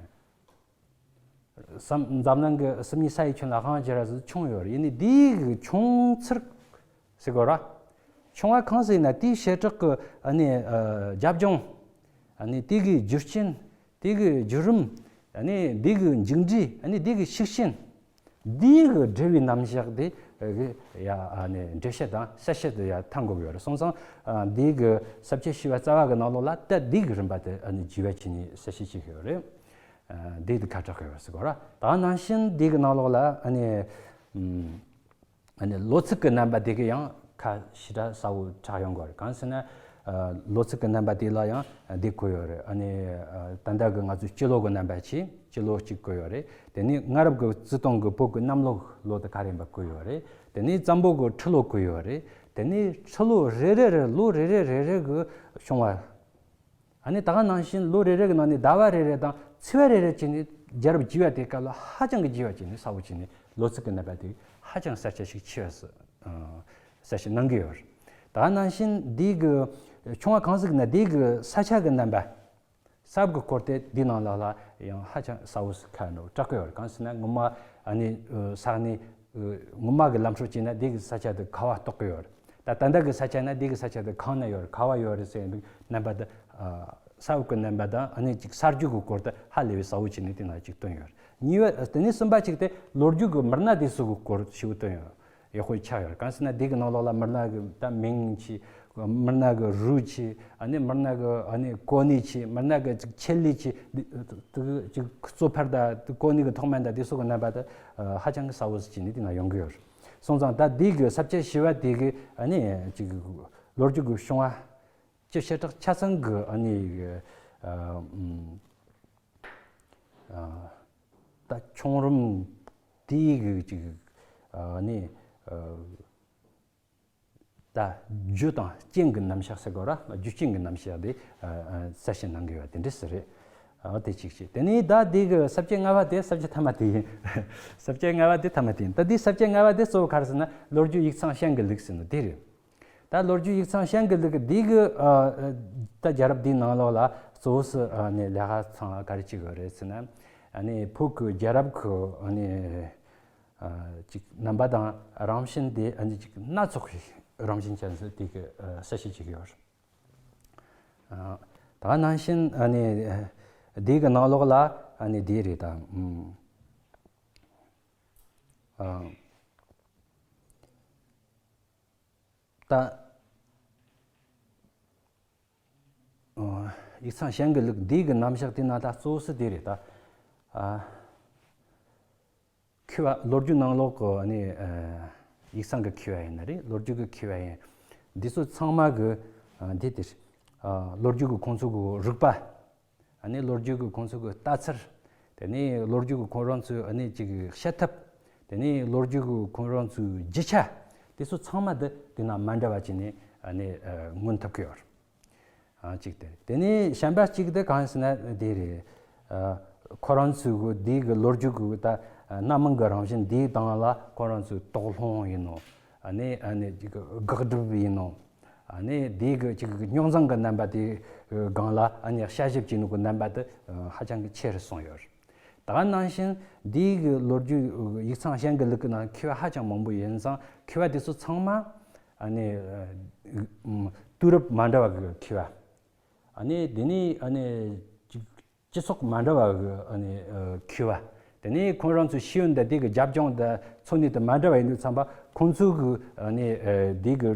སམ་འཛམ་གླིང་གི་སུམ་གཉིས་ས་ཡི་ཁྱོན་ལ་དབང་བསྒྱུར་ར་ཟེར་བྱུང་ཡོད་རེད། ཡིན་ནའི་དེའི་གི་བྱུང་ཚུལ་ཟེར་དགོས་ར། བྱུང་བ་གང་ཟེར་ན་དེའི་བྱེ་བྲག་གི་ཨ་ནི་ཨ་རྒྱབ་ལྗོངས། ཨ་ནི་དེ་གི་རྒྱུ་རྐྱེན། དེ་གི་བརྒྱུད་རིམ། ཨ་ནི་དེ་གི་མཇུག་འབྲས། ཨ་ནི་དེ་གི་ཤུགས་རྐྱེན། དེ་གི་འབྲེལ་བའི་རྣམ་གཞག་དེ་ཡ་ཨ་ནི་འགྲེལ་བཤད་དང་གསལ་བཤད་དུ་ཡ་ཐང་དགོས་ཡོད་རེད། སོང་ཙང་ཨ་དེ་གི་ས་བཅད་བཞི་བ་རྩ་བ་གི་ནང་ལོགས་ལ་ད་དེ་གི་རིམ་པ་དེ་ཨ་ནི་བརྗེ་བ་བྱས་ནས་གསལ་བཤད་བྱེད་ཀྱི་ཡོད་རེད། ཨ་དེ་དེ་ཁ་གྲག་གི་ཡོད་ཟེར་གོ་ར། ད་ནང་བཞིན་དེ་གི་ནང་ལོགས་ལ་ཨ་ནི་ཨམ། ཨ་ནི་ལོ་ཚིགས་ཀྱི་རྣམ་པ་དེ་གི་ཡང་ཁ་ཞེ་དྲག་གསལ་བོ་ཆགས་ཡོང་གི་རེད། གང་ཟེར་ན་ཨ་ལོ་ཚིགས་ཀྱི་རྣམ་པ་དེ་ལ་ཡང་འདི་བཀོད་ཡོད་རེད། ཨ་ནི་ཨ་ད་ལྟ་གི་ང་ཚོའི་སྤྱི་ལོ་གི་རྣམ་པ་བྱས་སྤྱི་ལོ་གཅིག་བཀོད་ཡོད་རེད། དེ་ནས་སྔ་རབས་ཀྱི་བརྩི་སྟོང་གི་བོད་ཀྱི་གནམ་ལོ་ལོ་དེ་ག་རེ་ཡིན་པ་བཀོད་ཡོད་རེད། དེ་ནས་བཙན་པོ་གི་ཁྲི་ལོ་བཀོད་ཡོད་རེད། དེ་ནས་ཁྲི་ལོ་རེ་རེ་རེ་ལོ་རེ་རེ་རེ་རེ་གི་བྱུང་བ། ཨ་ནི་ད་ག་ནང་བཞིན་ལོ་རེ་རེ་གི་ནང་ནས་ཟླ་བ་རེ་རེ་དང་ཚེས་པ་རེ་རེ་བྱས་ནས་རྒྱལ་རབས་བརྗེ་བ་དེ་སྐབས་ལ་ཧ་ཅང་གི་བརྗེ་བ་བྱས་ནས་གསལ་བོ་བྱས་ནས་ལོ་ཚིགས་ཀྱི་རྣམ་པ་དེ་ཧ་ཅང་གསལ་ཆ་ཞིག་ཆེ་བ་ཟེར་གསལ་བཤད་གནང་གི་ཡོད་རེད། ད་ག་ནང་བཞིན་འདི་གི་ ཆུང་བ་གང་ཟིག་ན་དེ་གི་ས་ཆ་གི་རྣམ་པ། ས་བབ་ཀྱི་སྐོར་དེ་འདི་ནང་ལོགས་ལ་ཡང་ཧ་ཅང་གསལ་བོ་ཞིག་ཁ་འགྲོ་སྐྲག་གི་ཡོད་རེད། གང་ཟེར་ན་ངོ་མ་ཨ་ནི་ས་གནས་ངོ་མ་གི་ལམ་སྲོལ་བྱས་ན་འདི་གི་ས་ཆ་དེ་ག་བ་གཏོགས་ཀྱི་ཡོད་རེད། ད་ད་ལྟ་གི་ས་ཆ་ན་འདི་གི་ས་ཆ་དེ་གང་ན་ཡོད་རེད། ག་བ་ཡོད་རེད་ཟེར་ཡིན་རྣམ་པ་དེ་ས་བབ་ཀྱི་རྣམ་པ་དང་ཨ་ནི་ཅིག་ས་རྒྱུས་ཀྱི་སྐོར་དེ་ཧ་ལས་པའི་གསལ་བོ་བྱས་ནས་དེ་ན་ཅིག་བཏོན་ཡོད་རེད། གཉིས་པ་དེ་ནས་གསུམ་པ་ཅིག་དེ་ལོ་རྒྱུས་ཀྱི་མི་སྣ་དེ་ཚོ་གི་སྐོར་ཞིག་བཏོན་ཡོད་རེད། ཡག་པོ་ཆགས་ཡོད། གང་ཟེར་ན་འདི་གི་ནང་ལོགས་ལ་མི་སྣ་གི་ད་མིང་ཆེ། མི་སྣ་གི་རུས་ཆེ། ཨ་ནི་མི་སྣ་གི་ཨ་ནི་གོ་གནས་ཆེ། མི་སྣ་གི་ཅིག་ཆེད་ལས་ཆེ། འདི་ཅིག་གཙོ་ཕལ་ད་གོ་གནས་གི་མཐོ་དམན་ད་འདི་སོགས་གི་རྣམ་པ་ད་ཧ་ཅང་གི་གསལ་བོ་ཞིག་བྱས་ནས་དེ་ན་ཡོང་གི་ཡོད། སོང་ཙང་ད་འདི་གི་ས་བཅད་བྱས་པ་དེ་གི་ཨ་ནི་ཅིག་ལོ་རྒྱུས་གི་བྱུང་བ་ཅི་བྱེ་བྲག་ཆ་ཚང་གི་ཨ་ནི་ད་ཆུང་རིམ་དེའི་གི་ཅིག་ཨ་ནི་ད་རྒྱུ་དང་རྐྱེན་གྱི་རྣམ་གཞག་ཟེར་དགོས་ར། རྒྱུ་རྐྱེན་གྱི་རྣམ་གཞག་དེ་གསལ་བཤད་གནང་གི་ཡོད་དེ་འདྲ་ཟེར་རེད། འོ་དེ་གཅིག་བྱས། དེ་ནས་ད་དེ་གི་ས་བཅད་ལྔ་པ་དེ་ས་བཅད་ཐ་མ་དེ་ཡིན། ས་བཅད་ལྔ་པ་དེ་ཐ་མ་དེ་ཡིན། ད་དེ་ས་བཅད་ལྔ་པ་དེ་གཙོ་བོ་ག་རེ་ཟེར་ན་ལོ་རྒྱུས་ཡིག་ཚང་གཞན་གྱི་ལུགས་ཟེར་ནི་དེ་རེད། ད་ལོ་རྒྱུས་ཡིག་ཚང་གཞན་གྱི་ལུགས་འདི་གི་ད་རྒྱལ་རབས་འདིའི་ནང་ལོགས་ལ་གཙོ་བོ་སུ་ནས་ལས་ཀ་ཚང་ལ་ག་རེ་བྱེད་དགོས་རེད་ཟེར་ན། ཨ་ནི་བོད་ཀྱི་རྒྱལ་རབས་ཀྱི་ཨ་ནི་ཅིག་རྣམ་པ་དང་རང་བཞིན་དེ་ཨ་ནི་ཅིག་སྣ་ཚོགས་ཤིག་རང་བཞིན་ཅན་ཟེར་དེ་གི་གསལ་བཤད་བྱེད་ཀྱི་ཡོད་རེད། ད་ནང་བཞིན་ཨ་ནི་འདི་གི་ནང་ལོགས་ལ་ཨ་ནི་འདི་རེད་ད། ད། ཡིག་ཚང་གཞན་གྱི་ལུགས་འདི་གི་རྣམ་གཞག་དེ་ན་ད་གཙོ་བོ་སུ་དེ་རེད་ད། མཁས་པ་ལོ་རྒྱུས་ནང་ལོགས་ཀྱི་ནི་ཡིག་ཚང་གི་མཁས་པ་ཡིན་ན་རེད། ལོ་རྒྱུས་ཀྱི་མཁས་པ་ཡིན། འདི་ཚོ་ཚང་མ་གི་འདི་དེ་ལོ་རྒྱུས་ཀྱི་ཁོང་ཚོ་གི་རིག་པ། ཨ་ནི་ལོ་རྒྱུས་ཀྱི་ཁོང་ཚོ་གི་ལྟ་ཚུལ། དེ་ནས་ལོ་རྒྱུས་ཀྱི་ཁོང་རང་ཚོའི་ཨ་ནི་ཅིག་བཤད་ཐབས། དེ་ནས་ལོ་རྒྱུས་ཀྱི་ཁོང་རང་ཚོའི་རྒྱུ་ཆ། དེ་ཚོ་ཚང་མ་འདི་དེ་ན་མ་འདྲ་བ་བྱས་ནས་ཨ་ནི་མངོན་ཐུབ་ཀྱི་ཡོད། ཨ་གཅིག་དེ་རེད། དེ་ནས་གཞན་པ་གཅིག་དེ་གང་ཡིན་ཟེར་ན་དེ་རེད། ཁོ་རང་ཚོའི་གི་དེའི་གི་ལོ་རྒྱུས་ཀྱི་ད་སྣ་མིན་གྱི་རང་བཞིན་དེའི་སྟེང་ལ་ཁོ་རང་ཚོའི་དོགས་སློང་ཡིན་ནོ། ཨ་ནི་ཨ་ནི་ཅིག་དགག་སྒྲུབ་ཡིན་ནོ། ཨ་ནི་དེའི་གི་ཅིག་རྙོག་འཛིང་གི་རྣམ་པ་དེའི་སྒང་ལ་ཨ་ནི་དཔྱད་ཞིབ་བྱེད་ནུས་ཀྱི་རྣམ་པ་དེ་ཧ་ཅང་གི་ཆེ་རུ་སོང་ཡོད། ད་ག་ནང་བཞིན་དེའི་གི་ལོ་རྒྱུས་ཡིག་ཚང་གཞན་གྱི་ལུགས་ཀྱི་ནང་མཁས་པ་ཧ་ཅང་མང་པོ་ཡིན་ཙང་མཁས་པ་དེ་ཚོ་ཚང་མ་ཨ་ནི་དུས་རབས་མ་འདྲ་བ་གི་མཁས་པ། ཨ་ནི་དེ་ནས་ཨ་ནི་ཅིག་སྤྱི་ཚོགས་མ་འདྲ་བ་གི་ཨ་ནི་མཁས་པ། དེ་ནས་ཁོང་རང་ཚོའི་ཤེས་ཡོན་དང་དེ་གི་རྒྱབ་ལྗོངས་དང་འཚོ་གནས་དང་མ་འདྲ་བ་ཡིན་དུས་ཙམ་པ་ཁོང་ཚོའི་གི་ཨ་ནི་དེ་གི་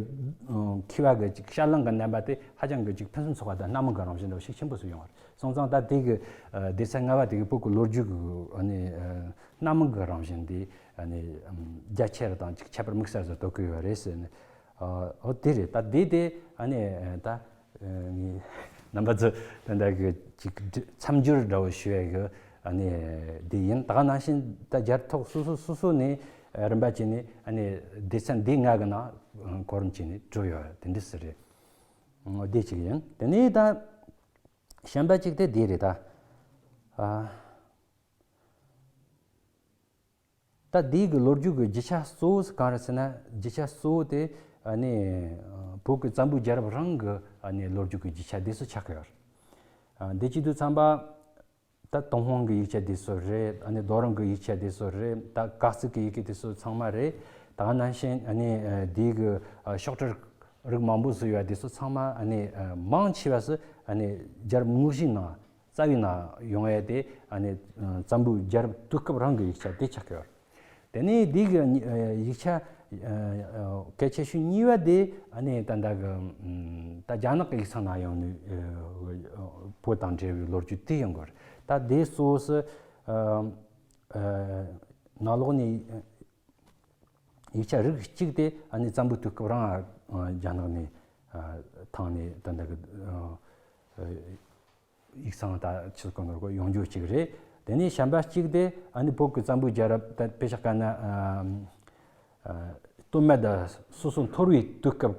མཁས་པ་གི་ཅིག་དཔྱད་གླེང་གི་རྣམ་པ་དེ་ཧ་ཅང་གི་ཅིག་ཕུན་སུམ་ཚོགས་པ་དང་སྣ་མིན་གི་རང་བཞིན་འདྲ་བོ་ཤུགས་ཆེན་པོ་ཞིག་ཡོང་བ་རེད། སོང་ཙང་ད་དེ་གི་སྡེ་ཚན་ལྔ་པ་དེ་གི་བོད་ཀྱི་ལོ་རྒྱུས་ཀྱི་ཨ་ནི་སྣ་མིན་གི་རང་བཞིན་དེ་ཨ་ནི་རྒྱ་ཆེ་རུ་དང་ཅིག་ཁྱད་པར་དམིགས་བསལ་ཞིག་གཏོད་ཀྱི་ཡོད་རེད་ཟེར་ནས། ཨོ་དེ་རེད། ད་དེ་དེ་ཨ་ནི་ད་ངས་རྣམ་པ་ཚོ་ད་ལྟ་གི་ཅིག་མཚམས་སྦྱོར་འདྲ་བོ་ཞུ་ཡས་གི་ཨ་ནི་དེ་ཡིན། ད་ག་ནང་བཞིན་ད་རྒྱལ་ཐོག་སོ་སོ་སོ་སོ་ནས་རིམ་པ་བྱས་ནས་ཨ་ནི་སྡེ་ཚན་འདི་ལྔ་གི་ནང་གོ་རིམ་བྱས་ནས་བསྒྲུབས་ཡོད་དེ་འདྲ་ཟེར་རེད། འོ་དེ་གཅིག་ཡིན། དེ་ནས་ད་གཞན་པ་གཅིག་དེ་དེ་རེད་ད། ཨ། ད་འདི་གི་ལོ་རྒྱུས་ཀྱི་རྒྱུ་ཆ་གཙོ་བོ་གང་རེད་ཟེར་ན་རྒྱུ་ཆ་གཙོ་བོ་དེ་ཨ་ནི་བོད་ཀྱི་བཙན་པོའི་རྒྱལ་རབས་རང་གི་ཨ་ནི་ལོ་རྒྱུས་ཀྱི་རྒྱུ་ཆ་དེ་ཚོ་ཆགས་ཀྱི་ཡོད་རེད། འདི་བྱེད་དུས་ཙམ་པ་ད་ཏུན་ཧོང་གི་ཡིག་ཆ་དེ་ཚོ་རེད། ཨ་ནི་རྡོ་རིང་གི་ཡིག་ཆ་དེ་ཚོ་རེད། ད་ག་ཙིག་གི་ཡི་གེ་དེ་ཚོ་ཚང་མ་རེད། ད་ག་ནང་བཞིན་ཨ་ནི་འདི་གི་ཤོག་དྲིལ་རིགས་མང་པོ་བཟོས་ཡོད་དེ་ཚོ་ཚང་མ་ཨ་ནི་མང་ཆེ་བ་སུ་ཨ་ནི་རྒྱལ་རབས་དངོས་གཞིའི་ནང་རྩ་བའི་ནང་ཡོང་ཡས་དེ་ཨ་ནི་བཙན་པོའི་རྒྱལ་རབས་དུས་སྐབས་རང་གི་ཡིག་ཆ་དེ་ཆགས་ཀྱི་ཡོད། དེ་ནས་འདི་གི་ཡིག་ཆ་གལ་ཆེ་ཤོས་གཉིས་པ་དེ་ཨ་ནི་ད་ལྟ་གི་ད་རྒྱ་ནག་གི་ཡིག་ཚང་ནང་ཡོང་ནས་བོད་དང་འབྲེལ་བའི་ལོ་རྒྱུས་དེ་ཡོང་གི་རེད། ད་དེ་གཙོ་བོ་སུ་ནང་ལོགས་ནས་ཡིག་ཆ་རིགས་གཅིག་དེ་ཨ་ནི་བཙན་པོའི་དུས་སྐབས་རང་རྒྱ་ནག་ནས་ཐང་ནས་ད་ལྟ་གི་ཡིག་ཚང་ད་ཆི་གོ་ནོར་གོ་ཡོང་རྒྱུ་གཅིག་རེད། དེ་ནས་གཞན་པ་གཅིག་དེ་ཨ་ནི་བོད་ཀྱི་བཙན་པོའི་རྒྱལ་རབས་ད་དཔེ་བཞག་ག་ན་སྟོད་སྨད་ད་སོ་སོ་འཐོར་བའི་དུས་སྐབས་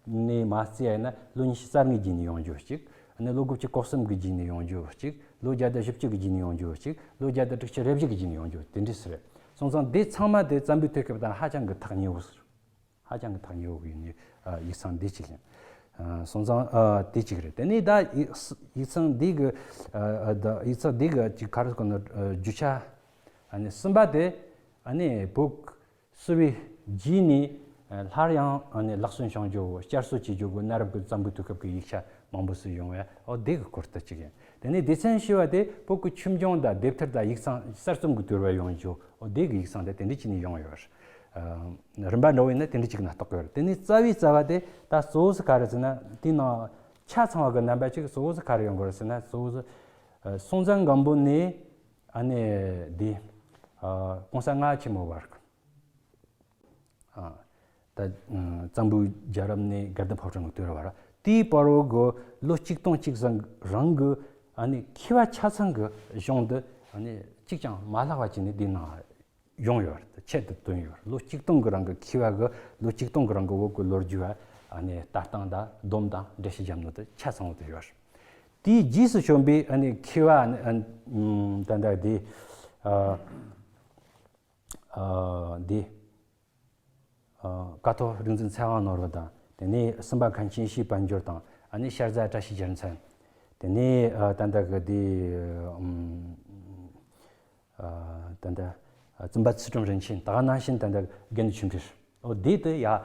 ནས་མ་བརྩིས་ཡ་ཡིན་ན་ལོ་ཉི་ཤུ་རྩ་ལྔའི་རྗེས་ནས་ཡོང་རྒྱུ་གཅིག་ཨ་ནི་ལོ་དགུ་བཅུ་གོ་གསུམ་གྱི་རྗེས་ནས་ཡོང་རྒྱུ་གཅིག་ལོ་བརྒྱ་དང་བཞི་བཅུ་གི་རྗེས་ནས་ཡོང་རྒྱུ་གཅིག་ལོ་བརྒྱ་དང་དྲུག་ཅུ་རེ་བཞི་གི་རྗེས་ནས་ཡོང་རྒྱུ་དེ་འདྲ་ཟེར་རེད། སོང་ཙང་དེ་ཚང་མ་དེ་བཙན་པོའི་དུས་སྐབས་དང་ཧ་ཅང་གི་ཐག་ཉེ་བོ་ཟེར། ཧ་ཅང་གི་ཐག་ཉེ་བོ་གི་ཡིན་ནི་ཡིག་ཚང་འདི་གཅིག་ཡིན། ཨ། སོང་ཙང་ཨ་དེ་གཅིག་རེད། དེ་ནས་ད་ཡིག་ཡིག་ཚང་འདི་གི་ཨ་ཨ་ད་ཡིག་ཚང་འདི་གི་ཅིག་ག་རེ་ཟེར་དགོས་ན། ཨ་རྒྱུ་ཆ་ཨ་ནི་གསུམ་པ་དེ་ཨ་ནི་བོད་བསུ་བའི་རྗེས་ནས་ཨ་སླར་ཡང་ཨ་ནི་ལག་སོན་བྱུང་རྒྱུ། བསྐྱར་གསོ་བྱེད་རྒྱུ་གི་གནའ་རབས་ཀྱི་རྩ་འབོད་དུས་སྐབས་ཀྱི་ཡིག་ཆ་མང་པོ་ཞིག་ཡོང་བས། ཨོ་དེ་གི་སྐོར་དུ་གཅིག་ཡིན། དེ་ནས་སྡེ་ཚན་བཞི་པ་དེ་བོད་ཀྱི་ཆོས་འབྱུང་དང་དེབ་ཐེར་དང་ཡིག་ཚང་གསར་རྩོམ་གྱི་དུས་བབ་ཡོང་རྒྱུ། ཨོ་དེ་གི་ཡིག་ཚང་དེ་དེ་འདྲ་བྱས་ནས་ཡོང་ཡོད། ཨ་རིམ་པ་འདྲ་བོ་ཡིན་ན་དེ་འདྲ་གཅིག་ན་གཏོགས་ཀྱི་ཡོད་རེད། དེ་ནས་རྩ་བའི་རྩ་བ་དེ་ད་གཙོ་བོ་ཟིག་ག་རེ་ཟེར་ན། དེའི་ནང་ཆ་ཚང་བ་གི་རྣམ་པ་གཅིག་གཙོ་བོ་ཟིག་ག་རེ་ཡོང་གི་རེད་ཟེར་ན། གཙོ་བོ་ཟིག་ཨ་སྲོང་བཙན་སྒམ་པོ་ནས་ཨ་ནི་འདི་ཨ་གོང་ས་ལྔ་པ་ཆེན་མོ་བར་གི་ཨ་ད་ཨ་གཙང་པོའི་རྒྱལ་རབས་ནས་དགའ་ལྡན་ཕོ་བྲང་གི་དུས་རབས་བར། དེའི་བར་བོ་གི་ལོ་གཅིག་སྟོང་གཅིག་བཟང་རང་གི་ཨ་ནི་མཁས་པ་ཆ་ཚང་གི་གཞུང་དུ་ཨ་ནི་གཅིག་ཀྱང་མ་ལྷག་པ་བྱས་ནས་འདི་ནང་ཡོང་ཡོད་རེད། ཆེད་དུ་བཏོན་ཡོད་རེད། ལོ་གཅིག་སྟོང་གི་རིང་གི་མཁས་པ་གི་ལོ་གཅིག་སྟོང་གི་རིང་གི་བོད་ཀྱི་ལོ་རྒྱུས་ཨ་ནི་ལྟ་སྟངས་དང་སྡོམ་དང་འགྲེལ་བཤད་བརྒྱབ་ནོ་དེ་ཆ་ཚང་བོ་དེ་ཡོད་རེད། དེའི་རྗེས་སུ་བྱོན་པའི་ཨ་ནི་མཁས་པ་ཨ་ནི་ཨ་ད་ལྟ་དེ་ཨ་ཨ་དེ་ཨ་ཀཿཐོག་རིག་འཛིན་ཚེ་དབང་ནོར་བུ་དང་། དེ་ནས་སུམ་པ་མཁན་ཆེན་ཡེ་ཤེས་དཔལ་འབྱོར་དང་། ཨ་ནི་ཤར་རྫ་བཀྲ་ཤིས་རྒྱལ་མཚན། དེ་ནས་ཨ་ད་ལྟ་གི་དེ་ཨམ། ཨ་ད་ལྟ་ཨ་བཙུན་པ་ཚུལ་ཁྲིམས་རིན་ཆེན། ད་ག་ནང་བཞིན་ད་ལྟ་དགེ་འདུན་ཆོས་འཕེལ། ཨོ་དེ་དེ་ཡ་ཨ་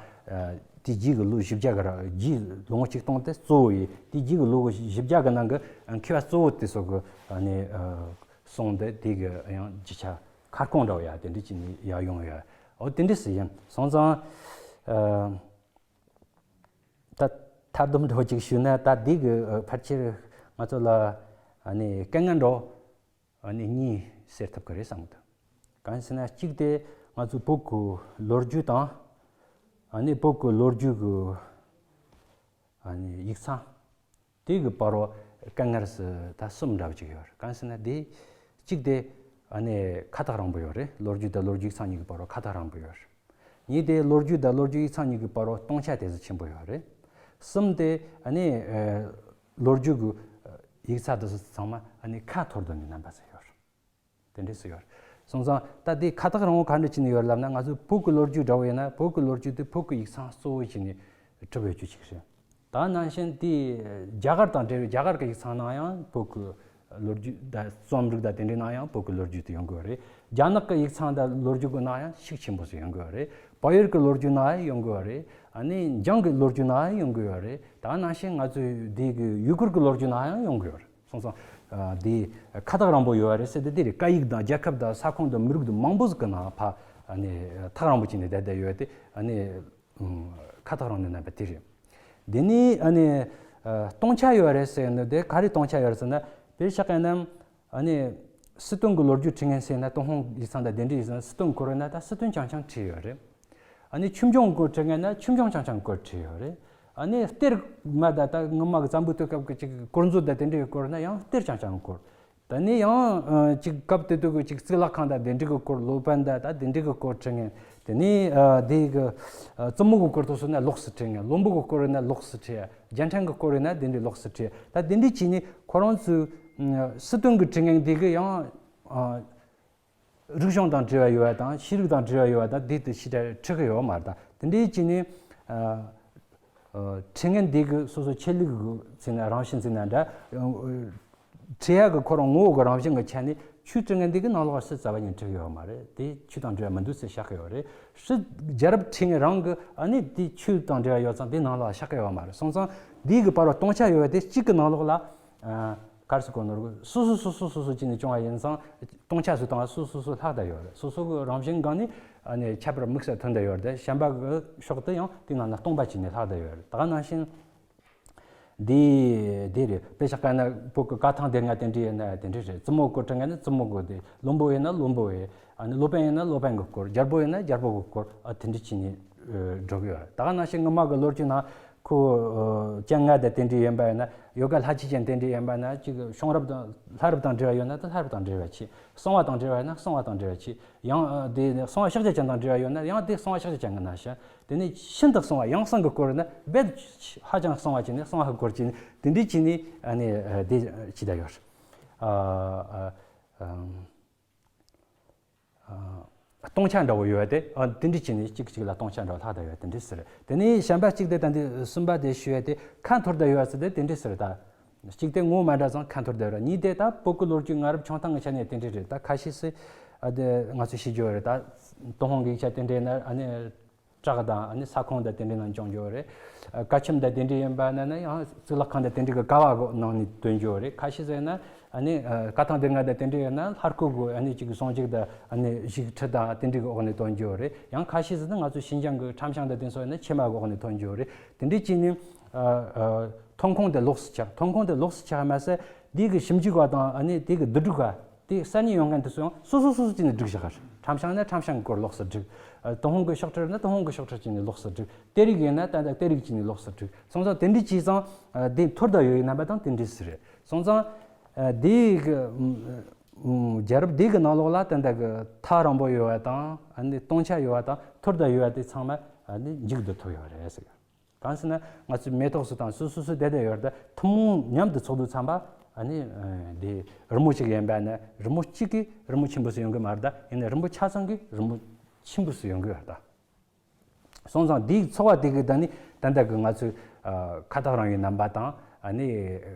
དེ་རྗེས་ཀྱི་ལོ་བཞི་བརྒྱ་གི་ར་རྗེས་ལོ་ངོ་གཅིག་སྟོང་དེ་གཙོ་བོ་ཡིན། དེ་རྗེས་ཀྱི་ལོ་བཞི་བརྒྱ་གི་ནང་གི་ཨ་མཁས་པ་གཙོ་བོ་དེ་ཚོ་གི་ཨ་ནི་ཨ་གསུང་དེ་དེ་གི་ཡང་རྒྱུ་ཆ་ཁ་སྐོང་འདྲ་བོ་ཡ་དེ་འདྲ་བྱས་ནས་ཡ་ཡོང་ཡ། ཨོ་དེ་འདྲ་ཟིག་ཡིན། སོང་ཙང་ཨ་ད་མཐའ་སྡོམ་འདྲ་བོ་ཅིག་ཞུས་ན། ད་དེ་གི་ཨ་ཕལ་ཆེར་ང་ཚོ་ལ་ཨ་ནི་དཀའ་ངལ་འདྲ་བོ་ཨ་ནི་གཉིས་སེལ་ཐུབ་ཀྱི་རེད་བསམ་གི་འདུག་གང་ཟེར་ན། གཅིག་དེ་ང་ཚོའི་བོད་ཀྱི་ལོ་རྒྱུས་དང་། ཨ་ནི་བོད་ཀྱི་ལོ་རྒྱུས་ཀྱི་ཨ་ནི་ཡིག་ཚང་དེ་གི་བར་བ་དཀའ་ངལ་སུ་ད་གསུམ་འདྲ་བོ་ཅིག་ཡོད་རེད། གང་ཟེར་ན། དེ་གཅིག་དེ་ཨ་ནི་ཁ་ཐག་རིང་པོ་ཡོད་རེད། ལོ་རྒྱུས་དང་ལོ་རྒྱུས་ཡིག་ཚང་གཉིས་ཀྱི་བར་བ་ཁ་ཐག་རིང་པོ་ཡོད་རེད། གཉིས་དེ་ལོ་རྒྱུས་དང་ལོ་རྒྱུས་ཡིག་ཚང་གཉིས་ཀྱི་བར་བ་སྟོང་ཆ་དེ་ཚོ་ཆེན་པོ་ཡོད་རེད། གསུམ་དེ་ཨ་ནི་ཨ་ལོ་རྒྱུས་ཀྱི་ཡིག་ཚང་དེ་ཚོ་ཚང་མ་ཨ་ནི་ཁ་འཐོར་དུ་ནས་རྣམ་པ་ཚོ་ཡོད་རེད། དེ་འདྲས་སུ་ཡོད་རེད། སོང་ཙང་ད་དེ་ཁ་ཐག་རིང་བོ་ག་འདྲ་བྱས་ནས་ཡོད་ལབ་ན། ང་ཚོའི་བོད་ཀྱི་ལོ་རྒྱུས་འདྲ་བོ་ཡིན་ན། བོད་ཀྱི་ལོ་རྒྱུས་དེ་བོད་ཀྱི་ཡིག་ཚང་གཙོ་བོ་བྱས་ནས་གྲུབ་ཡོད་རྒྱུ་ཅིག་རེད། ད་ནང་བཞིན་དེ་རྒྱ་གར་དང་འབྲེལ་བའི་རྒྱ་གར་གྱི་ཡིག་ཚང་ནང་ཡང་བོད་ཀྱི་ལོ་རྒྱུས་དང་རྩོམ་རིག་དང་དེ་འདྲའི་ནང་ཡང་བོད་ཀྱི་ལོ་རྒྱུས་དེ་ཡོང་གི་ཡོད་རེད། རྒྱ་ནག་གི་ཡིག་ཚང་དང་ལོ་རྒྱུས་ཀྱི་ནང་ཡང་ཤུགས་ཆེན་པོ་ཞིག་ཡོང་གི་ཡོད་རེད། བལ་ཡུལ་གྱི་ལོ་རྒྱུས་ནང་ཡང་ཡོང་གི་ཡོད་རེད། ཨ་ནི་འཇང་གི་ལོ་རྒྱུས་ནང་ཡང་ཡོང་གི་ཡོད་རེད། ད་ནང་བཞིན་ང་ཚོའི་དེ་གི་ཡུ་གུར་གྱི་ལོ་རྒྱུས་ནང་ཡང་ཡོང་གི་ཡོད་རེད། སོང་ཙང་ཨ་དེ་ཁ་ཐག་རིང་པོ་ཡོད་རེད་ཟེར་དེ་དེ་རེད། སྐད་ཡིག་དང་རྒྱལ་ཁབ་དང་ས་ཁོངས་དང་མི་རིགས་དང་མང་པོ་ཟིག་གི་ནང་ཕ་ཨ་ནི་ཐག་རིང་པོ་བྱས་ནས་བསྡད་བསྡད་ཡོད་དེ། ཨ་ནི་ཨུམ་ཁ་ཐག་རིང་ནི་རྣམ་པ་དེ་རེད། དེ་ནས་ཨ་ནི་ཨ་སྟོང་ཆ་ཡོད་རེད་ཟེར་ནི་དེ་ག་རེ་སྟོང་ཆ་ཡོད་རེད་ཟེར་ན། དཔེར་བཞག་གི་ན་ཨ་ནི་སི་ཏུན་གྱི་ལོ་རྒྱུས་བྲིས་མཁན་ཟེར་ན། ཏུན་ཧོང་ཡིག་ཚང་དང་དེ་འདྲའི་ཡིག་ཚང་སི་ཏུན་སྐོར་ན་ད་སི་ཏུན་རྐྱང་རྐྱང་བྲིས་ཡོད་རེད། ཨ་ནི་ཆོས་འབྱུང་སྐོར་བྲིས་མཁན་ན་ཆོས་འབྱུང་རྐྱང་རྐྱང་སྐོར་བྲིས་ཡོད་རེད། ཨ་ནི་གཏེར་མ་ད་ད་སྔོན་མ་གི་བཙན་པོའི་དུས་སྐབས་ཀྱི་ཅིག་དཀོར་མཛོད་དང་དེ་འདྲའི་སྐོར་ན་ཡང་གཏེར་རྐྱང་རྐྱང་སྐོར། ད་ནི་ཡང་ཨ་ཅིག་སྐབས་དེ་དུས་ཀྱི་ཅིག་གཙུག་ལག་ཁང་དང་དེ་འདྲའི་གི་སྐོར། སློབ་དཔོན་དང་ད་དེ་འདྲའི་གི་སྐོར་བྲིས་མཁན། དེ་ནས་ཨ་དེ་གི་ཨ་བཙུན་མོ་གི་སྐོར་དུ་སོང་ན་ལོགས་སུ་བྲིས་མཁན། བློན་པོ་གི་སྐོར་ཡིན་ན་ལོགས་སུ་བྲིས། རྒྱལ་ཕྲན་གི་སྐོར་ཡིན་ན་དེ་འདྲའི་ལོགས་སུ་བྲིས། ད་དེ་འདྲའི་བྱས་ནས་ཁོ་རང་ཚོའི་ཨ་སི་ཏུན་གི་བྲིས་མཁན་དེ་གི་ཡང་ཨ་རིག་གཞུང་དང་འབྲེལ་བ་ཡོད་པ་དང་། ཤེས་རིག་དང་འབྲེལ་བ་ཡོད་པ་དང་། དེ་དེ་ཞེ་དྲག་ཁྲིད་གི་ཡོད་མ་རེད། ད་དེ་འདྲའི་བྱས་ནས་ཨ་ཨ་བྲིས་མཁན་དེ་གི་སོ་སོ་ཆེད་ལུགས་གི་ཚིག་ན་རང་བཞིན་ཚིག་ན་འདྲ། ཨ་བྲིས་ཡག་གི་ཁོ་རང་ངོ་བོ་གི་རང་བཞིན་གི་ཆ་ནས་ཆོས་བྲིས་མཁན་དེ་གི་ནང་ལོགས་སུ་རྩ་བ་ཉིད་ཁྲིད་གི་ཡོད་མ་རེད། དེ་ཆོས་དང་འབྲེལ་བ་མི་འདུག་ཟེར་བཞག་གི་ཡོད་རེད། སྲིད་རྒྱལ་རབས་བྲིས་མཁན་རང་གི་ཨ་ནི་དེ་ཆོས་དང་འབྲེལ་བ་ཡོད་ཙང་དེ་ནང་ལོགས་བཞག་གི་ཡོད་མ་རེད། སོང་ཙང་དེ་གི་བར་བ་སྟོང་ཆ་ཡོད་པ་དེ་གཅིག་གི་ནང་ལོགས་ལ་ཨ་ག་རེ་ཟེར་དགོས་ནོ། སོ་སོ་སོ་སོ་སོ་སོ་བྱས་ནས་བྱུང་བ་ཡིན་ཙང་སྟོང་ཆ་བཟོས་བཏང་བ་སོ་སོ་སོ་ལྷག་བསྡད་ཡོད་རེད། སོ་སོ་གི་རང་བཞིན་སྒང་ནས་ཨ་ནི་ཁྱད་པར་དམིགས་བསལ་ཐོན་བསྡད་ཡོད་རེད། གཞན་པ་གི་ཕྱོགས་དེ་ཡང་དེ་ནང་ན་སྟོང་པ་བྱས་ནས་ལྷག་བསྡད་ཡོད་རེད། ད་ག་ནང་བཞིན་འདི་འདི་རེད། དཔེ་བཞག་ག་ན་བོད་ཀྱི་བཀའ་ཐང་སྡེ་ལྔ་དེ་འདྲ་ཡིན་ན་དེ་འདྲ་རེད། བཙུན་མོ་སྐོར་བྲིས་མཁན་ནི་བཙུན་མོ་སྐོར་དེ། བློན་པོ་ཡིན་ན་བློན་པོ་ཡིན། ཨ་ནི་སློབ་དཔོན་ཡིན་ན་སློབ་དཔོན་གྱི་སྐོར། རྒྱལ་པོ་ཡིན་ན་རྒྱལ་པོ་གི་སྐོར། ཨ་དེ་འདྲ་བྱས་ནས་ཨ་འགྲོ་གི་ཡོད་རེད། ད་ག་ནང་བཞིན་སྔོན་མ་གི་ལོ་རྒྱུས་ནང་ཁོ་ཨ་སྤྱན་སྔ་དང་དེ་འདྲ་ཡིན་པ་ཡིན་ན། ཡོ་ག་ལྷ་ཆོས་ཅན་དེ་འདྲ་ཡིན་པ་ན། ཅིག་བྱུང་རབས་དང་ལྷ་རབས་དང་འབྲེལ་བ་ཡོད་ན་ད་ལྷ་རབས་དང་འབྲེལ་བ་བྱེད། གསང་བ་དང་འབྲེལ་བ་ཡོད་ན་གསང་བ་དང་འབྲེལ་བ་བྱེད། ཡང་ཨ་དེ་གསང་བ་ཕྱག་རྒྱ་ཅན་དང་འབྲེལ་བ་ཡོད་ན་ཡང་དེ་གསང་བ་ཕྱག་རྒྱ་ཅན་གྱི་ནང་བཞིན། དེ་ནས་ཤིན་ཏུ་གསང་བ་ཡང་གསང་གི་སྐོར་ཡིན་ན་རྦད་ཧ་ཅང་གསང་བ་བྱས་ནས་གསང་བ་གི་སྐོར་བྱས་ནས་དེ་འདྲ་བྱས་ནས་ཨ་ནི་ཨ་དེ་བྱས་བསྡད་ཡོད་རེད། ཨ་ཨ་ཨ། ཨ་ སྟོང་ཆ་འདྲ་བོ་ཡོད་དེ། ཨ། དེ་འདྲ་བྱས་ནས་གཅིག་གཅིག་ལ་སྟོང་ཆ་འདྲ་བོ་ལྷག་བསྡད་ཡོད་དེ་འདྲ་ཟེར། དེ་ནས་གཞན་པ་གཅིག་དེ་ད་འདི་གསུམ་པ་དེ་ཞུ་ཡ་དེ་ཁ་འཐོར་བསྡད་ཡོད་ཟེར་དེ་དེ་འདྲ་ཟེར། ད་གཅིག་དེ་ངོ་མ་འདྲ་ཙང་ཁ་འཐོར་བསྡད་ཡོད་རེད། གཉིས་དེ་ད་བོད་ཀྱི་ལོ་རྒྱུས་སྔ་རབས་ཆུང་ཐང་གི་ཆ་ནས་དེ་འདྲ་རེད། ད་ཁ་ཤས་སུ་ཨ་དེ་ང་ཚོས་ཤེས་ཀྱི་ཡོད་རེད། ད་ཏུན་ཧོང་གི་ཡིག་ཆ་དེ་འདྲའི་ནང་ཨ་ནི་བྲག་དང་ཨ་ནི་ས་ཁོངས་དང་དེ་འདྲའི་ནང་བྱུང་ཡོད་རེད། ཨ། ཀ་ཁྱིམ་དང་དེ་འདྲའི་ཡིན་པ་ན་ན་ཡང་གཙུག་ལག་ཁང་དང་དེ་འདྲའི་གི་ཀ་བ་གི་ནང་ནས་ཐོན་རྒྱུ་རེད། ཁ་ཤས་ཟེར་ན་ཨ་ནི་ཨ་བཀའ་ཐང་སྡེ་ལྔ་དང་དེ་འདྲའི་ཡོད་ན་ལྷ་སྐུ་གི་ཨ་ནི་གཅིག་གི་གསུང་བྱེད་དང་ཨ་ནི་བཞུགས་ཁྲི་དང་དེ་འདྲའི་གི་འོག་ནས་ཐོན་རྒྱུ་རེད། ཡང་ཁ་ཤས་ཟེར་ན་ང་ཚོ་ཤིན་ཅང་གི་ཁྲམ་ཤང་དང་དེ་ཚོ་ཡོད་ན་ཕྱེ་མ་གི་འོག་ནས་ཐོན་རྒྱུ་རེད། དེ་འདྲའི་བྱས་ནས་ཨ་ཨ་ཐོན་ཁུངས་དེ་ལོགས་སུ་ཆགས། ཐོན་ཁུངས་དེ་ལོགས་སུ་ཆགས་མ་ཟད་འདི་གི་ཞིབ་འཇུག་པ་དང་ཨ་ནི་དེ་གི་བསྡུ་སྒྲིག་པ། དེ་གསར་རྙེད་ཡོང་མཁན་དེ་ཚོ་ཡང་སོ་སོ་སོ་སོ་བྱས་ནས་སྒྲིག་བཞག་ག་རེད། ཁྲམ་ཤང་ན་ཁྲམ་ཤང་གི་སྐོར་ལོགས་སུ་སྒྲིག་ཨ། ཏུན་ཧོང་གི་ཤོག་ཁྲི་ན་ཏུན་ཧོང་གི་ཤོག་ཁྲི་བྱས་ནས་ལོགས་སུ་སྒྲིག་སྟེ་རིགས་ཡིན་ན་ད་ལྟ་སྟེ་རིགས་བྱས་ནས་ལོགས་སུ་སྒྲིག་སོང་ཙང་དེ་འདྲ་བྱས་ཙང་ཨ་དེ་འཐོར་བསྡད་ཡོད་ཡིན་རྣམ་པ་དང་དེ་འདྲ་ཟེར་རེད། སོང་ཙང་ཨ་དེ་གི་ཨ་རྒྱལ་རབས་དེ་གི་ནང་ལོགས་ལ་ད་ལྟ་གི་ཐག་རིང་པོ་ཡོད་པ་དང་ཨ་ནི་སྟོང་ཆ་ཡོད་པ་དང་འཐོར་བསྡད་ཡོད་པ་དེ་ཚང་མ་ཨ་ནི་མཇུག་བསྡུ་ཐུབ་ཡོད་རེད་ཟེར། གང་ཟེར་ན་ང་ཚོའི་མེ་ཏོག་སུ་དང་སུ་སུ་སུ་བསྡད་བསྡད་ཡོད་རེད། ད་ཐུན་མོང་མཉམ་དུ་ཚོགས་འདུ་ཚང་པ་ཨ་ནི་ཨ་འདི་རི་མོ་གཅིག་ཡིན་པ་ན་རི་མོ་གཅིག་གིས་རི་མོ་ཆེན་པོ་སུ་ཡོང་གི་མ་རེད། ད་ཡིན་ན་རི་མོ་ཆ་ཚང་གིས་རི་མོ་ཆེན་པོ་སུ་ཡོང་གི་ཡོད་རེད། ད་སོང་ཙང་འདིའི་ཚོགས་པ་དེ་གི་ད་ནི་ད་ལྟ་གི་ང་ཚོའི་ཨ་ཁ་ཐག་རིང་བའི་རྣམ་པ་དང་ཨ་ནི་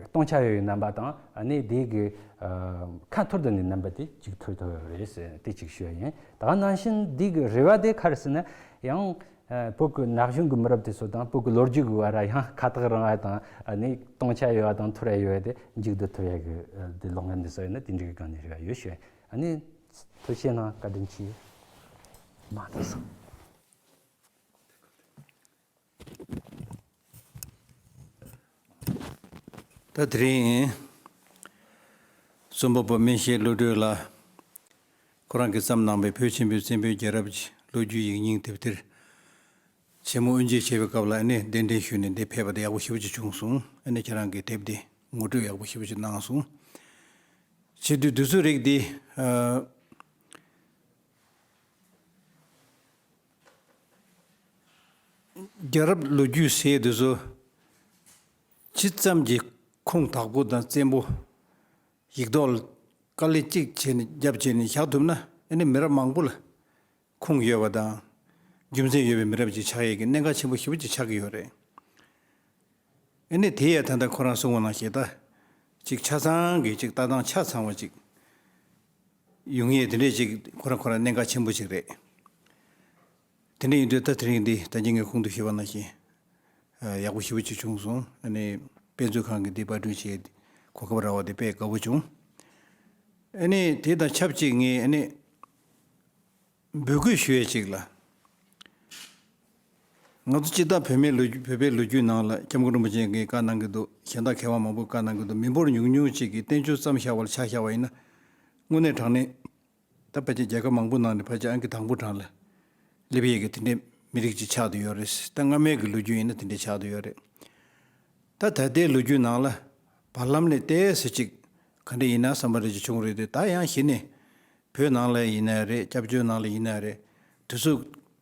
སྟོང་ཆ་ཡོད་པའི་རྣམ་པ་དང་ཨ་ནི་དེ་གི་ཨ་ཁ་འཐོར་བསྡད་ནས་རྣམ་པ་དེ་གཅིག་ཐུབ་ཐུབ་ཡོད་རེད་ཟེར་དེ་གཅིག་ཞུ་ཡ་ཡིན། ད་ག་ནང་བཞིན་འདི་གི་རེ་བ་དེ་ག་རེ་ཟེར་ན་ཡང་། ཨ། བོད་ཀྱི་ན་གཞོན་གྱི་མི་རབས་དེ་ཚོ་དང་བོད་ཀྱི་ལོ་རྒྱུས་ཀྱི་བར་ཡང་ཁ་ཐག་རིང་བ་དང་ཨ་ནི་སྟོང་ཆ་ཡོད་པ་དང་འཐོར་ཡ་ཡོད་པ་དེ་མཇུག་བསྡུ་ཐུབ་ཡ་གི་ཨ་དེ་ལོག་མཁན་དེ་ཚོ་ཡིན་ན་དེ་འདྲའི་གི་སྒང་ནས་རེ་བ་ཡོད་ཞུ། ཨ་ནི་ཐུགས་རྗེ་གནང་། བཀའ་དྲིན་ཆེ། མ་དེ་སོང་། ད་དེ་རིང་རྩོམ་པ་པོ་སྨན་ཤེས་བློ་གྲོས་ལགས་ཁོ་རང་གིས་བརྩམས་གནང་པའི་བོད་ཆེན་པོའི་བཙན་པོའི་རྒྱལ་རབས་ཀྱི་ལོ་རྒྱུས་ཡིག་རྙིང་དེབ་ཐེར་ཆེན་མོ་དབུ་འབྱེད་བྱེད་པའི་སྐབས་ལ་ཨ་ནི་གདན་འདྲེན་ཞུས་ནས་འདིར་ཕེབས་པ་དེ་ཡག་པོ་ཞེ་པོ་ཅིག་བྱུང་སོང་། ཨ་ནི་ཁྱེད་རང་གིས་དེབ་དེ་ངོ་སྤྲོད་ཡག་པོ་ཞེ་པོ་ཅིག་གནང་སོང་། བྱེད་དུས་དུས་ཚོད་རིགས་འདི་ཨ། རྒྱལ་རབས་ལོ་རྒྱུས་ཟེར་དུས་ཚོ་ཇི་ཙམ་གྱི་ཁུངས་དག་པོ་དང་བཙན་པོ་ཡིག་ཐོག་ལ་དཀའ་ལས་གཅིག་བྱས་ནས་རྒྱབ་བྱས་ནས་བཞག་ཐུབ་ན་ཨ་ནི་མི་རབས་མང་པོ་ལ་ཁུངས་ཡོད་པ་དང་རྒྱུ་མཚན་ཡོད་པའི་མི་རབས་ཅིག་ཆགས་ཡས་ཀྱི་གནད་འགག་ཆེན་པོ་ཞེ་པོ་ཅིག་ཆགས་ཀྱི་ཡོད་རེད། ཨ་ནི་དེ་ཡང་ད་ལྟ་ཁོ་རང་གསུངས་པ་ནང་བཞིན་ད་ཅིག་ཆ་ཚང་གི་ཅིག་ལྟ་སྟངས་ཆ་ཚང་བ་ཅིག་ཡོང་ཡས་དེ་འདྲས་ཅིག་ཁོ་རང་ཁོ་རང་གནད་འགག་ཆེན་པོ་ཅིག་རེད། དེ་འདྲ་ཡིན་དུས་ད་དེ་རིང་འདི་ད་གིན་ངས་གོང་དུ་ཞུས་པ་ནང་བཞིན་ཡག་པོ་ཞེ་པོ་ཅིག་བྱུང་སོང་། ཨ་ནི་དཔེ་མཛོད་ཁང་གིས་འདི་པར་སྐྲུན་བྱས་གོ་སྐབས་རག་པ་དེ་དཔེ་དགའ་པོ་བྱུང་། ཨ་ནི་དེ་དང་ཆབས་ཅིག་ངས་ཨ་ནི་འབོད་སྐུལ་ཞུ་ཡས་ཅིག་ལ། ང་ཚོ་སྤྱིར་བཏང་བོད་མིའི་ལོ་རྒྱུས་བོད་པའི་ལོ་རྒྱུས་ནང་ལ་སྐྱབས་མགོན་རིན་པོ་ཆེ་གིས་བཀའ་གནང་གི་འདུག་གཞན་དག་མཁས་དབང་མང་པོས་བཀའ་གནང་གི་འདུག་མི་འབོར་ཉུང་ཉུང་ཅིག་གིས་བསྟན་བཅོས་བརྩམས་བཞག་པ་ལ་ཆ་བཞག་པ་ཡིན་ན་དངོས་གནས་དྲང་གནས། ད་ཕལ་ཆེར་རྒྱལ་ཁབ་མང་པོ་ནང་ནས་ཕལ་ཆེར་ཨང་ཀི་དང་པོ་གྲངས་ལ་སླེབས་ཡས་ཀྱི་དེ་འདྲའི་མི་རིགས་ཅིག་ཆགས་བསྡད་ཡོད་རེད། ད་སྔ་མའི་གི་ལོ་རྒྱུས་ཡིན་ན་དེ་འདྲའི་ཆགས་བསྡད་ཡོད་རེད། ད་ད་ལྟའི་ལོ་རྒྱུས་ནང་ལ་བར་ལམ་ནས་ཏོག་ཙམ་ཅིག་ག་འདྲ་ཡིན་ན་བསམ་པ་རེ་ཅིག་བྱུང་རེད་དེ། ད་ཡང་གཞི་ནས་བོད་ནང་ལ་ཡིན་ན་རེད། སྐྱབས་བཅོལ་ནང་ལ་ཡིན་ན་རེད། དེ་ཚོ་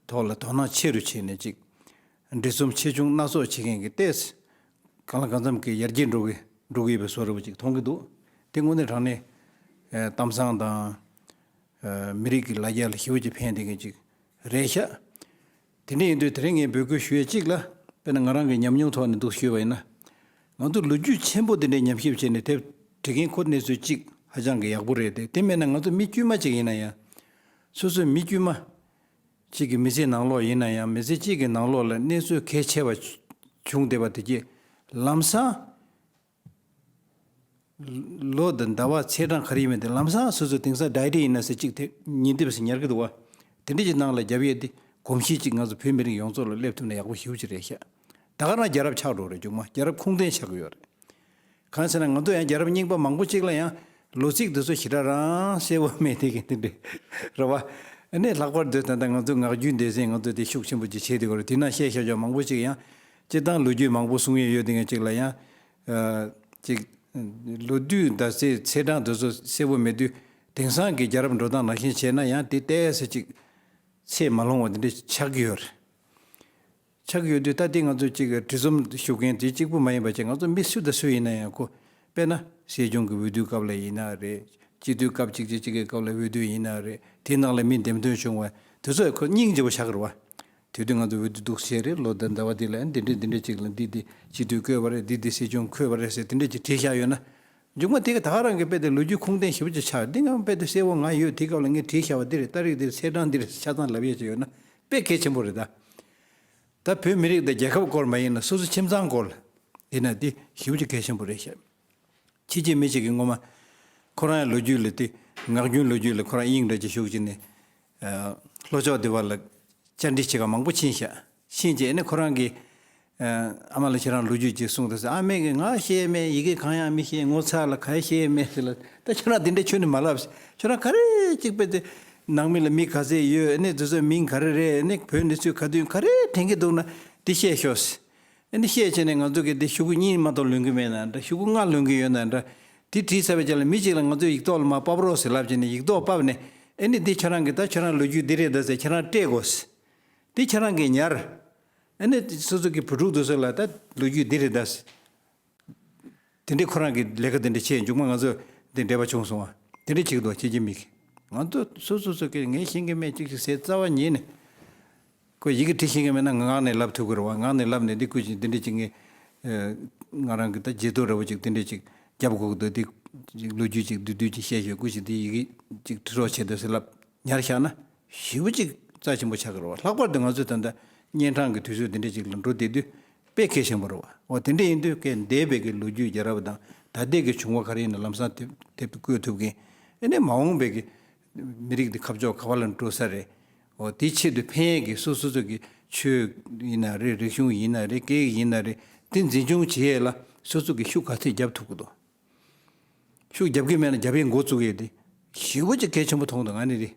ཐོག་ལ་དོ་སྣང་ཆེ་རུ་བྱས་ནས་ཅིག་འབྲི་རྩོམ་ཆེ་ཆུང་སྣ་ཚོགས་བྱེད་མཁན་གྱི་ཏོག་ཙམ་གང་ལ་གང་འཚམ་གྱི་ཡར་རྒྱས་འགྲོ་གི་འགྲོ་གི་ཡོད་པའི་བཟོ་འདྲ་བོ་ཅིག་མཐོང་གི་འདུག་དེ་དངོས་གནས་དྲང་གནས་ཨ་གཏམ་བཟང་དང་། ཨ་མི་རིགས་ཀྱི་ལ་རྒྱ་ལ་ཞེ་པོ་ཅིག་ཕན་བསྡད་མཁན་ཅིག་རེད་ཤག་དེ་འདྲ་ཡིན་དུས་དེ་རིང་ངས་འབོད་སྐུལ་ཞུ་ཡས་གཅིག་ལ། དཔེར་ན་ང་རང་གི་ཉམས་མྱོང་ཐོག་ནས་འདུག་ཞུས་པ་ཡིན་ན། ང་ཚོ་ལོ་རྒྱུས་ཆེན་པོ་དེ་འདྲའི་ཉམས་ཞིབ་བྱས་ནས་དེབ་འབྲི་མཁན་ཁོ་གནས་ཚུལ་གཅིག་ཧ་ཅང་གི་ཡག་པོ་རེད་དེ། དེ་མེད་ན་ང་ཚོ་མི་དཀྱུས་མ་ཅིག་ཡིན་ན་ཡང་། སོ་སོའི་མི་དཀྱུས་མ་གཅིག་གི་མི་ཚེ་ནང་ལོགས་ཡིན་ན་ཡང་། མི་ཚེ་གཅིག་གི་ནང་ལོགས་ལ་གནས་ཚུལ་གལ་ཆེ་བ་བྱུང་བསྡད་པ་དེ་གྱིས་ལམ་སང་ལོ་དང་ཟླ་བ་ཚེས་གྲངས་ག་རེ་ཡིན་མིན་དེ་ལམ་སང་སོ་སོའི་དེང་སང་ཌའི་རི་ཡིན་ན་ཟེར་གཅིག་དེ་ཉིན་དེབ་ཟེར་ཉར་གི་འདུག་བ། དེ་འདྲ་ཅིག་ནང་ལ་རྒྱབ་ཡས་དེ་གོམས་གཤིས་ཅིག་ང་ཚོ་བོད་མི་རིགས་ཡོངས་རྫོགས་ལ་སླེབས་ཐུབ་ན་ཡག་པོ་ཞེ་པོ་ཅིག་རེད་ཤག་ད་ག་རང་རྒྱལ་རབས་ཆགས་འགྲོ་རེད། མཇུག་མ་རྒྱལ་རབས་ཁུངས་ལྡན་ཆགས་ཀྱི་ཡོད་རེད། གང་ཟེར་ན་ང་ཚོ་ཡང་རྒྱལ་རབས་རྙིང་པ་མང་པོ་ཅིག་ལ་ཡང་ལོ་ཚིགས་འདི་ཚོ་ཞེ་དྲག་རང་གསལ་པོ་མེད་དེ་གི་དེ་འདྲ་རེད་བ། ཨ་ནི་ལྷག་པར་དུ་ད་ལྟ་ང་ཚོ་ངག་རྒྱུན་སྡེ་ཚན་ང་ཚོ་དེ་ཤུགས་ཆེན་པོ་ཅིག་བྱས་དེ་གོ་རེད། དེ་ན་བཤད་བཞག་ཆོག་མང་པོ་ཅིག་ཡང་སྤྱིར་བཏང་ལོ་རྒྱུས་མང་པོ་གསུང་ཡས་ཡོད་དེ་ངས་ཅིག་ལ་ཡང་ཅིག་ལོ་དུས་ཟླ་ཚེས་ཚེས་གྲངས་དེ་ཚོ་གསལ་པོ་མེད་དུས། དེང་སང་གི་རྒྱལ་རབས་འགྲོ་སྟངས་ནང་བཞིན་བྱས་ན་ཡང་དེ་ཏོག་ཙམ་ཅིག་ཚད་མ་ལོངས་པ་དེ་འདྲ་ཆགས་ཀྱི་ཡོད་རེད། ཆགས་ཀྱི་ཡོད་དུས་ད་ལྟའི་ང་ཚོ་གཅིག་བྲིས་རྩོམ་ཞུ་མཁན་དེ་གཅིག་པུ་མ་ཡིན་པ་བྱས། ང་ཚོ་མི་སུ་དང་སུ་ཡིན་ན་ཡང་ཁོ། དཔེར་ན་སྲིད་སྐྱོང་གི་འོས་བསྡུའི་སྐབས་ལ་ཡིན་ན་རེད། སྤྱི་འཐུས་སྐབས་གཅིག་གཅིག་གཅིག་གི་སྐབས་ལ་འོས་བསྡུ་ཡིན་ན་རེད། དེའི་ནང་ལ་མི་འདེམས་ཐོན་བྱུང་བ་ དེ་ཚོས་ཁོ་སྙིང་རྗེ་པོ་བཞག་གི་རེད་བ། དེ་དུས་ང་ཚོ་འོས་བསྡུ་འདུག་བྱས་རེད། ལོ་ཟླ་ཟླ་བ་འདི་ལ་འདི་འདྲས་འདི་འདྲས་ཅིག་ལ་འདི་འདི་སྤྱི་འཐུས་བསྐོས་པ་རེད། འདི་འདི་སྲིད་སྐྱོང་བསྐོས་པ་རེད་ཟེར་དེ་འདྲས་ཅིག་བྲིས་བཞག་ཡོད་ན། མཇུག་མ་དེ་ག་ད་ག་རང་གི་དཔེ་དེ་ལོ་རྒྱུས་ཁུངས་ལྡན་ཞེ་པོ་ཅིག་ཆགས། འདི་ང་དཔེ་དེ་གསལ་བོ་ང་ཡོད། དེ་སྐབས་ལ་ངས་བྲིས་བཞག་པ་འདི་རེད། ད་རེས་འདི་རེད། ཚེས་གྲངས་འདི་རེད། ཆ་ཚང་ལབ་ཡས་ཅིག་ཡོད་ན་དཔེ་གལ་ཆེན་པོ་རེད་ད། ད་བོད་མི་རིགས་དང་རྒྱལ་ཁབ་སྐོར་མ་ཡིན་ན་སོ་སོ་ཁྱིམ་ཚང་སྐོར་ལ་ཡིན་ན་འདི་ཞེ་པོ་ཅིག་གལ་ཆེན་པོ་རེད་ཤག་ཕྱི་རྒྱལ་མི་ཞིག་གིས་སྔོན་མ་ཁོ་རང་ལོ་རྒྱུས་ལ་དེ་ངག་རྒྱུན་ལོ་རྒྱུས་ལ་ཁོ་རང་དབྱིངས་འདྲ་ཅིག་ཞུགས་ཀྱིན་ནས། ཨ། ལྷོ་ཕྱོགས་དེ་བར་ལ་བཅར་འདྲི་བྱེད་མཁན་མང་པོ་ཕྱིན་ཤག་ཕྱིན་རྗེས་ཨ་ནི་ཁོ་རང་གིས། ཨ། ཨ་མ་ལགས་ཁྱེད་རང་ལོ་རྒྱུས་ཅིག་གསུངས་དང་ཟེར། ཨ་མས་ཀྱིས་ང་ཤེས་མེད། ཡི་གེ་གང་ཡང་མི་ཤེས། ངོ་ཚ་ལ་ག་ཤེས་མེད་ཟེར་ལ། ད་ཁྱོད་རང་དེ་འདྲ་ཁྱོན་ནས་མ་ལབ། ཁྱོད་རང་ག་རེ་གཅིག་པས་དེ་ནང་མི་ལ་མི་ག་ཚད་ཡོད། ཨ་ནི་དེ་ཚོའི་མིང་ག་རེ་རེད། ཨ་ནི་བོད་གནས་ཚུལ་ག་དུས་ག་རེ་དྲན་གྱི་འདུག་ན་དེ་བཤད་ཤོག་ཟེར། ཨ་ནི་བཤད་བྱས་ནས་ང་ཚོ་གི་འདི་ཤོག་གུ་གཉིས་མ་གཏོགས་ལོན་གི་མེད་ན་འདྲ། ཤོག་གུ་ལྔ་ལོན་གི་ཡོད་ན་འདྲ། དེ་བྲིས་ཚར་བའི་རྗེས་ལ་མི་གཅིག་ལ་ང་ཚོས་ཡིག་ཐོག་ལ་མར་ཕབ་རོགས་ཟེར་ལབ་བྱས་ནས་ཡིག་ཐོག་ཕབ་ནས། ཨ་ནི་འདི་ཁྱོད་རང་གི་ད་ཁྱོད་རང་ལོ་རྒྱུས་འདི་རེད་ད་ཟེར་ཁྱེད་རང་སྤྲད་དགོས་ཟེར། འདི་ཁྱེད་རང་གིས་ཉར། ཨ་ནི་སོ་སོ་གི་བུ་ཕྲུག་དེ་ཚོ་ལ་ད་ལོ་རྒྱུས་འདི་རེད་ད་ཟེར། དེ་འདྲའི་ཁོ་རང་གི་ལས་ཀ་དེ་འདྲ་བྱས། མཇུག་མ་ང་ཚོ་འདི་འབྲེལ་བ་བྱུང་སོང་བ། དེ་འདྲ་བྱེད་ཀྱི་འདུག་ཕྱི་རྒྱལ་མི་གིས། ང་ཚོ་སོ་སོ་སོ་གིས་ངས་ཤེས་ཀྱི་མེད་ཅིག་ཅིག་ཟེར་རྩ་བ་ཉིད་ནས། ཁོས་ཡི་གེ་འབྲི་ཤེས་ཀྱི་མེད་ན་ང་ངག་ནས་ལབ་ཐུབ་ཀྱི་རེད་བ། ངག་ནས་ལབ་ནས་འདི་སྐུ་མཁྱེན་འདི་འདྲ་ཅིག་ངས། ཨ། ང་རང་གི་ད་བརྗེད་ཐོ་འདྲ་བོ་ཅིག་འདི་འདྲ་ཅིག་རྒྱབ་དགོས་ཀྱི་འདུག་འདི་ཅིག་ལོ་རྒྱུས་ཅིག་བསྡུས་བསྡུས་ཅིག་བཤད་ཤོག་སྐུ་མཁྱེན་འདི་ཡི་གེ་ཅིག་འབྲི་རོགས་བྱེད་དང་ཟེར་ལབ་ཉར་བཞག་ན་ཞེ་པོ་ཅིག་རྩ་ཆེན་པོ་ཆགས་ཀྱི་རེད་བ། ལྷག་པར་དུ་ང་ཚོས་ད་ལྟ་གཉན་འཕྲང་གི་དུས་ཚོད་འདི་འདྲ་ཅིག་ལ་འགྲོ་བསྡད་དུས་དཔེ་གལ་ཆེན་པོ་རེད་བ། འོ་དེ་འདྲ་ཡིན་དུས་ཀྱི་འདས་པའི་གི་ལོ་རྒྱུས་རྒྱལ་རབས་དང་ད་ལྟའི་གི་བྱུང་བ་ག་རེ་ཡིན་ན་ལམ་སང་དེབ་དེབ་བཀོད་ཐུབ་མཁན། ཨ་ནི་མ་འོངས་པའི་གི་མི་རིགས་འདི་ཁ་ཕྱོགས་ག་བ་ལ་འགྲོ་ས་རེད། འོ་དེའི་ཆེད་དུ་ཕན་ཡས་ཀྱི་སོ་སོ་སོ་གི་ཆོས་ཡིན་ན་རེད། རིག་གཞུང་ཡིན་ན་རེད། སྐད་ཡིག་ཡིན་ན་རེད། དེ་འཛིན་སྐྱོང་བྱེད་ཡས་ལ་སོ་སོ་གི་ཤུགས་ག་ཚད་རྒྱབ་ཐུབ་ཀྱི་འདུག་ཤུགས་རྒྱབ་ཀྱི་མེད་ན་རྒྱབ་ཡས་འགོ་བཙུགས་ཡས་དེ་ཞེ་པོ་ཅིག་གལ་ཆེན་པོ་མཐོང་འདུག་ང་ནི་རེད།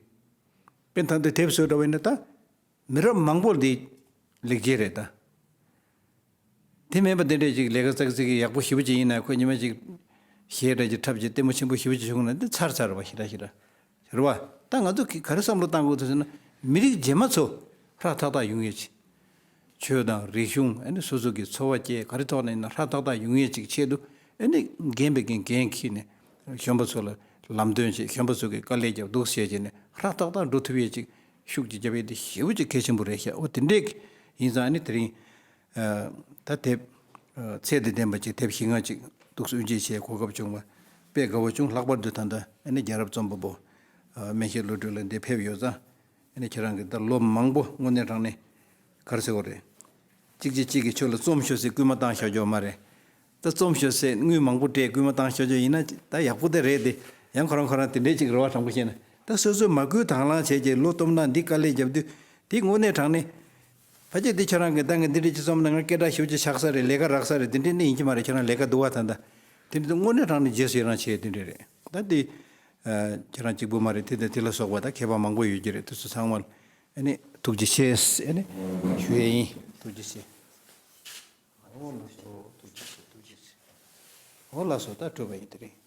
དཔེར་ན་ད་ལྟ་དེབ་བཟོ་འདྲ་བ་ཡིན་ན་ད་མི་རབས་མང་པོ་འདི་ལེགས་སྐྱེས་རེད་ད། དེ་མིན་པ་འདི་འདྲས་ཅིག་ལས་ཀ་ཙག་ཙིག་གི་ཡག་པོ་ཞེ་པོ་ཅིག་ཡིན་ན་ཁོ་ཉི་མ་ཅིག་གཞས་འདྲ་ཅིག་འཁྲབ་ཅིག་ལྟད་མོ་ཆེན་པོ་ཞེ་པོ་ཅིག་བྱུང་ན་འདི་ཚར་ཚར་བ་ཞེ་དྲག་ཞེ་དྲག་རེད་བ། ད་ང་ཚོ་གི་ག་རེ་བསམ་བློ་བཏང་དགོས་འདུག་ཟེར་ན་མི་རིགས་རྗེས་མ་ཚོ་ཧྲག་ཐག་ཐག་ཡོང་ཡས་ཅིག་ཆོས་དང་རིག་གཞུང་ཨ་ནི་སོ་སོ་གི་འཚོ་བ་སྐྱེལ་ག་རེ་ཐོག་ནས་ཡིན་ན་ཧྲག་ཐག་ཐག་ཡོང་ཡས་ཅིག་ཆེད་དུ་ཨ་ནི་རྒན་པའི་རྒན་འགན་འཁྱེར་ནས་གཞོན་པ་ཚོ་ལ་ལམ་སྟོན་བྱེད། གཞོན་པ་ཚོ་གི་དཀའ་ལས་རྒྱབ་འདུག་བྱས་བྱས་ནས་ཧྲག་ཐག་ཐག་འགྲོ་ཐུབ་ཡས་ཅིག་ཤུགས་ཀྱིས་རྒྱབ་ཡས་དེ་ཞེ་པོ་ཅིག་གལ་ཆེན་པོ་རེད་ཤག་འོ་དེ་འདྲས་ཡིན་ཙང་ཨ་ནི་དེ་རིང་ད་དེབ་ཚད་དང་ལྡན་པ་ཅིག་དེབ་བཞི་ལྔ་ཅིག་འདུག་སེ་དབུ་འབྱེད་བྱེད་གོ་སྐབས་བྱུང་བ་དཔེ་དགའ་བོ་བྱུང་། ལྷག་པར་དུ་ད་ལྟ་ཨ་ནི་རྒྱལ་རབས་རྩོམ་པ་པོ་སྨན་ཤེས་བློ་གྲོས་ལགས་འདིར་ཕེབས་ཡོད་ཙང་ཨ་ནི་ཁྱེད་རང་གིས་ད་ལོ་མང་པོ་དངོས་གནས་དྲང་གནས་ག་རེ་ཟེར་དགོས་རེད། གཅིག་གིས་གཅིག་གི་ཆོས་ལ་རྩོམ་ཤོག་ཟེར་སྐུལ་མ་བཏང་བཞག་རྒྱུ་མ་རེད། ད་རྩོམ་ཤོག་ཟེར་དངུལ་མང་པོ་སྤྲད་སྐུལ་མ་བཏང་བཞག་རྒྱུ་ཡིན་ན་ད་ཡག་པོ་དེ་རེད་དེ། ཡང་ཁོ་རང་ཁོ་རང་དེ་འདྲས་ཅིག་རེད་བ། དྲང་པོ་བཤད་ན་ད་སོ་སོས་མ་སྐུལ་དང་བླངས་བྱས་ཀྱི་བློ་སྟོབས་ན་འདི་དཀའ་ལས་རྒྱབ་དུས་དེ་དངོས་གནས་དྲང་གནས། ཕལ་ཆེར་འདི་ཁྱོད་རང་གི་ད་ངས་འདི་འདྲས་ཅིག་རྩོམ་ན་ང་སྐད་གྲགས་ཞེ་པོ་ཅིག་ཆགས་ས་རེད། ལས་ཀ་རག་ས་རེད། དེ་འདྲས་གནས་ཡིན་གྱི་མ་རེད། ཁྱོད་རང་ལས་ཀ་འདུག་བ། ད་ལྟ་དེ་འདྲས་དངོས་གནས་དྲང་གནས་རྗེས་སུ་ཡི་རང་བྱས་དེ་འདྲས་རེད། ད་འདི་ཁྱོད་རང་གཅིག་པུ་མ་རེད། དེ་དང་དེ་ལ་སོགས་པ་ད་མཁས་པ་མང་པོ་ཡོད་ཀྱི་རེད། དེ་ཚོ་ཚང་མ་ཨ་ནི་ཐུགས་རྗེ་ཆེ་ཨ་ནི་ཞུ་ཡས་ཡིན། ཐུགས་རྗེ་ཆེ། འོ་ལགས་སོ། ཐུགས་རྗེ་ཆེ། འོ་ལགས་སོ། ད་གྲུབ་པ་ཡིན་དེ་རིང་